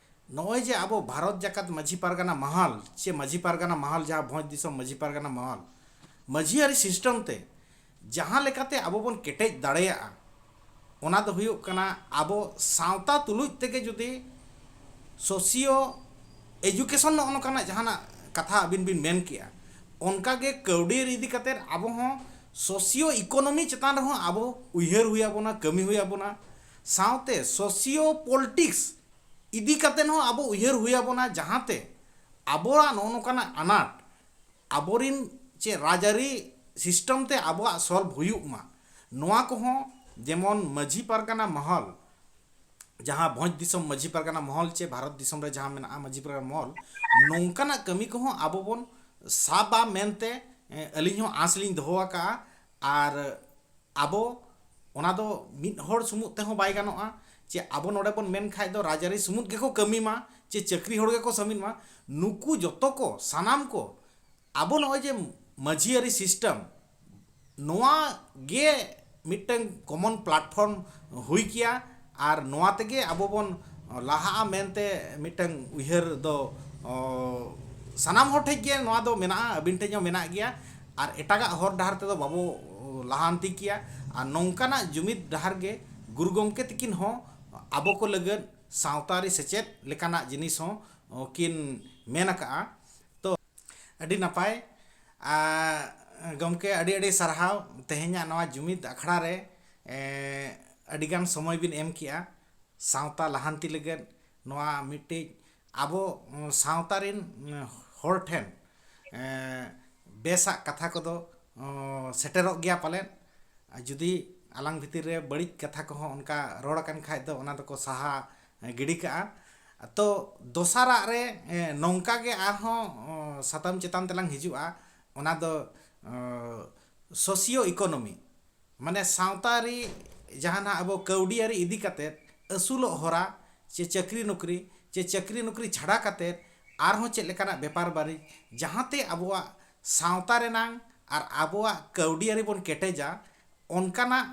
ᱱᱚᱜᱼᱚᱭ ᱡᱮ ᱟᱵᱚ ᱵᱷᱟᱨᱚᱛ ᱡᱟᱠᱟᱛ ᱢᱟᱹᱡᱷᱤ ᱯᱟᱨᱜᱟᱱᱟ ᱢᱟᱦᱟᱞ ᱪᱮ ᱢᱟᱹᱡᱷᱤ ᱯᱟᱨᱜᱟᱱᱟ ᱢᱟᱦᱟᱞ, ᱡᱟᱦᱟᱸ ᱵᱷᱚᱸᱡᱽ ᱫᱤᱥᱚᱢ ᱢᱟᱹᱡᱷᱤ ᱯᱟᱨᱜᱟᱱᱟ ᱢᱟᱦᱟᱞ, ᱢᱟᱹᱡᱷᱤ ᱟᱹᱨᱤ ᱥᱤᱥᱴᱮᱢ ᱛᱮ ᱡᱟᱦᱟᱸ ᱞᱮᱠᱟᱛᱮ ᱟᱵᱚ ᱵᱚᱱ ᱠᱮᱴᱮᱡ ᱫᱟᱲᱮᱭᱟᱜᱼᱟ, ᱚᱱᱟ ᱫᱚ ᱦᱩᱭᱩᱜ ᱠᱟᱱᱟ, ᱟᱵᱚ ᱥᱟᱶᱛᱟ ᱛᱩᱞᱩᱡ ᱛᱮᱜᱮ ᱡᱩᱫᱤ socio education, ᱱᱚᱜᱼᱚ ᱱᱚᱝᱠᱟᱱᱟᱜ ᱡᱟᱦᱟᱱᱟᱜ ᱠᱟᱛᱷᱟ ᱟᱹᱵᱤᱱ ᱵᱤᱱ ᱢᱮᱱ ᱠᱮᱜᱼᱟ, ᱚᱱᱠᱟᱜᱮ ᱠᱟᱹᱣᱰᱤ ᱤᱫᱤ ᱠᱟᱛᱮᱫ ᱟᱵᱚ ᱦᱚᱸ socio economy ᱪᱮᱛᱟᱱ ᱨᱮᱦᱚᱸ ᱟᱵᱚ ᱩᱭᱦᱟᱹᱨ ᱦᱩᱭ ᱟᱵᱚᱱᱟ, ᱠᱟᱹᱢᱤ ᱦᱩᱭ ᱟᱵᱚᱱᱟ᱾ ᱥᱟᱶᱛᱮ socio politics ᱤᱫᱤ ᱠᱟᱛᱮᱫ ᱦᱚᱸ ᱟᱵᱚ ᱩᱭᱦᱟᱹᱨ ᱦᱩᱭ ᱟᱵᱚᱱᱟ, ᱡᱟᱦᱟᱸᱛᱮ ᱟᱵᱚᱣᱟᱜ ᱱᱚᱜᱼᱚ ᱱᱚᱝᱠᱟᱱᱟᱜ ᱟᱱᱟᱴ ᱟᱵᱚᱨᱤᱱ ᱪᱮ ᱨᱟᱡᱽᱟᱹᱨᱤ system ᱛᱮ ᱟᱵᱚᱣᱟᱜ solve ᱦᱩᱭᱩᱜ ᱢᱟ᱾ ᱱᱚᱣᱟ ᱠᱚᱦᱚᱸ ᱡᱮᱢᱚᱱ ᱢᱟᱹᱡᱷᱤ ᱯᱟᱨᱜᱟᱱᱟ ᱢᱚᱦᱚᱞ, ᱡᱟᱦᱟᱸ ᱵᱷᱚᱸᱡᱽ ᱫᱤᱥᱚᱢ ᱢᱟᱹᱡᱷᱤ ᱯᱟᱨᱜᱟᱱᱟ ᱢᱚᱦᱚᱞ ᱪᱮ ᱵᱷᱟᱨᱚᱛ ᱫᱤᱥᱚᱢ ᱨᱮ ᱡᱟᱦᱟᱸ ᱢᱮᱱᱟᱜᱼᱟ ᱢᱟᱹᱡᱷᱤ ᱯᱟᱨᱜᱟᱱᱟ ᱢᱚᱦᱚᱞ, ᱱᱚᱝᱠᱟᱱᱟᱜ ᱠᱟᱹᱢᱤ ᱠᱚᱦᱚᱸ ᱟᱵᱚ ᱵᱚᱱ ᱥᱟᱵᱟ ᱢᱮᱱᱛᱮ, ᱮ, ᱟᱹᱞᱤᱧ ᱦᱚᱸ ᱟᱸᱥ ᱞᱤᱧ ᱫᱚᱦᱚ ᱟᱠᱟᱫᱼᱟ᱾ ᱟᱨ ᱟᱵᱚ ᱚᱱᱟ ᱫᱚ ᱢᱤᱫ ᱦᱚᱲ ᱥᱩᱢᱩᱫ ᱛᱮᱦᱚᱸ ᱵᱟᱭ ᱜᱟᱱᱚᱜᱼᱟ᱾ ᱪᱮ ᱟᱵᱚ ᱱᱚᱰᱮ ᱵᱚᱱ ᱢᱮᱱ ᱠᱷᱟᱡ ᱫᱚ ᱨᱟᱡᱽᱟᱹᱨᱤ ᱥᱩᱢᱩᱫ ᱜᱮᱠᱚ ᱠᱟᱹᱢᱤ ᱢᱟ, ᱪᱮ ᱪᱟᱹᱠᱨᱤ ᱦᱚᱲ ᱜᱮᱠᱚ ᱥᱟᱹᱢᱤᱞ ᱢᱟ, ᱱᱩᱠᱩ ᱡᱚᱛᱚ ᱠᱚ, ᱥᱟᱱᱟᱢ ᱠᱚ, ᱟᱵᱚ ᱱᱚᱜᱼᱚᱭ ᱡᱮ ᱢᱟᱹᱡᱷᱤᱭᱟᱹᱨᱤ system, ᱱᱚᱣᱟ ᱜᱮ ᱢᱤᱫᱴᱟᱝ common platform ᱦᱩᱭ ᱠᱮᱭᱟ᱾ ᱟᱨ ᱱᱚᱣᱟ ᱛᱮᱜᱮ ᱟᱵᱚ ᱵᱚᱱ ᱞᱟᱦᱟᱜᱼᱟ ᱢᱮᱱᱛᱮ ᱢᱤᱫᱴᱟᱝ ᱩᱭᱦᱟᱹᱨ ᱫᱚ, ᱚ, ᱥᱟᱱᱟᱢ ᱦᱚᱲ ᱴᱷᱮᱡ ᱜᱮ ᱱᱚᱣᱟ ᱫᱚ ᱢᱮᱱᱟᱜᱼᱟ, ᱟᱹᱵᱤᱱ ᱴᱷᱮᱡ ᱦᱚᱸ ᱢᱮᱱᱟᱜ ᱜᱮᱭᱟ᱾ ᱟᱨ ᱮᱴᱟᱜᱟᱜ ᱦᱚᱨ ᱰᱟᱦᱟᱨ ᱛᱮᱫᱚ ᱵᱟᱵᱚ ᱞᱟᱦᱟᱱᱛᱤ ᱠᱮᱭᱟ᱾ ᱟᱨ ᱱᱚᱝᱠᱟᱱᱟᱜ ᱡᱩᱢᱤᱫ ᱰᱟᱦᱟᱨ ᱜᱮ ᱜᱩᱨᱩ ᱜᱚᱢᱠᱮ ᱛᱤᱠᱤᱱ ᱦᱚᱸ ᱟᱵᱚ ᱠᱚ ᱞᱟᱹᱜᱤᱫ ᱥᱟᱶᱛᱟ ᱟᱹᱨᱤ ᱥᱮᱪᱮᱫ ᱞᱮᱠᱟᱱᱟᱜ ᱡᱤᱱᱤᱥ ᱦᱚᱸ, ᱚ, ᱠᱤᱱ ᱢᱮᱱ ᱟᱠᱟᱜᱼᱟ᱾ ᱛᱚ, ᱟᱹᱰᱤ ᱱᱟᱯᱟᱭ᱾ ᱟᱨ ᱜᱚᱢᱠᱮ, ᱟᱹᱰᱤ ᱟᱹᱰᱤ ᱥᱟᱨᱦᱟᱣ ᱛᱮᱦᱮᱧᱟᱜ ᱱᱚᱣᱟ ᱡᱩᱢᱤᱫ ᱟᱠᱷᱲᱟ ᱨᱮ, ᱮ, ᱟᱹᱰᱤᱜᱟᱱ ᱥᱚᱢᱚᱭ ᱵᱤᱱ ᱮᱢ ᱠᱮᱜᱼᱟ ᱥᱟᱶᱛᱟ ᱞᱟᱦᱟᱱᱛᱤ ᱞᱟᱹᱜᱤᱫ᱾ ᱱᱚᱣᱟ ᱢᱤᱫᱴᱤᱡ ᱟᱵᱚ, ᱩᱸ, ᱥᱟᱶᱛᱟ ᱨᱤᱱ, ᱩᱸ, ᱦᱚᱲ ᱴᱷᱮᱱ, ᱮ, ᱵᱮᱥᱟᱜ ᱠᱟᱛᱷᱟ ᱠᱚᱫᱚ, ᱩᱸ, ᱥᱮᱴᱮᱨᱚᱜ ᱜᱮᱭᱟ ᱯᱟᱞᱮᱱ᱾ ᱟᱨ ᱡᱩᱫᱤ ᱟᱞᱟᱝ ᱵᱷᱤᱛᱤᱨ ᱨᱮ ᱵᱟᱹᱲᱤᱡ ᱠᱟᱛᱷᱟ ᱠᱚᱦᱚᱸ ᱚᱱᱠᱟ ᱨᱚᱲ ᱟᱠᱟᱱ ᱠᱷᱟᱡ ᱫᱚ ᱚᱱᱟ ᱫᱚᱠᱚ ᱥᱟᱦᱟ, ᱮ, ᱜᱤᱰᱤ ᱠᱟᱜᱼᱟ᱾ ᱛᱚ, ᱫᱚᱥᱟᱨᱟᱜ ᱨᱮ, ᱮ, ᱱᱚᱝᱠᱟ ᱜᱮ ᱟᱨᱦᱚᱸ, ᱚ, ᱥᱟᱛᱟᱢ ᱪᱮᱛᱟᱱ ᱛᱮᱞᱟᱝ ᱦᱤᱡᱩᱜᱼᱟ᱾ ᱚᱱᱟ ᱫᱚ, ᱚ, socio economy, ᱢᱟᱱᱮ ᱥᱟᱶᱛᱟ ᱟᱹᱨᱤ ᱡᱟᱦᱟᱱᱟᱜ ᱟᱵᱚ ᱠᱟᱹᱣᱰᱤ ᱟᱹᱨᱤ ᱤᱫᱤ ᱠᱟᱛᱮᱫ, ᱟᱹᱥᱩᱞᱚᱜ ᱦᱚᱨᱟ, ᱪᱮ ᱪᱟᱹᱠᱨᱤ ᱱᱚᱠᱨᱤ, ᱪᱮ ᱪᱟᱹᱠᱨᱤ ᱱᱚᱠᱨᱤ ᱪᱷᱟᱰᱟ ᱠᱟᱛᱮᱫ ᱟᱨᱦᱚᱸ ᱪᱮᱫ ᱞᱮᱠᱟᱱᱟᱜ ᱵᱮᱯᱟᱨ ᱵᱟᱹᱱᱤᱡᱽ, ᱡᱟᱦᱟᱸᱛᱮ ᱟᱵᱚᱣᱟᱜ ᱥᱟᱶᱛᱟ ᱨᱮᱱᱟᱝ ᱟᱨ ᱟᱵᱚᱣᱟᱜ ᱠᱟᱹᱣᱰᱤ ᱟᱹᱨᱤ ᱵᱚᱱ ᱠᱮᱴᱮᱡᱟ, ᱚᱱᱠᱟᱱᱟᱜ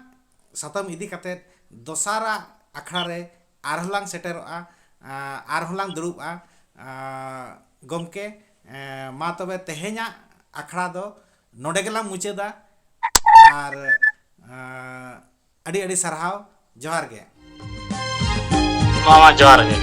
ᱥᱟᱛᱟᱢ ᱤᱫᱤ ᱠᱟᱛᱮᱫ ᱫᱚᱥᱟᱨᱟᱜ ᱟᱠᱷᱲᱟ ᱨᱮ ᱟᱨᱦᱚᱸ ᱞᱟᱝ ᱥᱮᱴᱮᱨᱚᱜᱼᱟ, ᱟ, ᱟᱨᱦᱚᱸ ᱞᱟᱝ ᱫᱩᱲᱩᱵᱼᱟ᱾ ᱟ, ᱜᱚᱢᱠᱮ, ᱮ, ᱢᱟ ᱛᱚᱵᱮ ᱛᱮᱦᱮᱧᱟᱜ ᱟᱠᱷᱲᱟ ᱫᱚ ᱱᱚᱰᱮ ᱜᱮᱞᱟᱝ ᱢᱩᱪᱟᱹᱫᱟ᱾ ᱟᱨ, ᱟ, ᱟᱹᱰᱤ ᱟᱹᱰᱤ ᱥᱟᱨᱦᱟᱣ᱾ ᱡᱚᱦᱟᱨ ᱜᱮ᱾ ᱢᱟᱢᱟ ᱡᱚᱦᱟᱨ ᱜᱮ᱾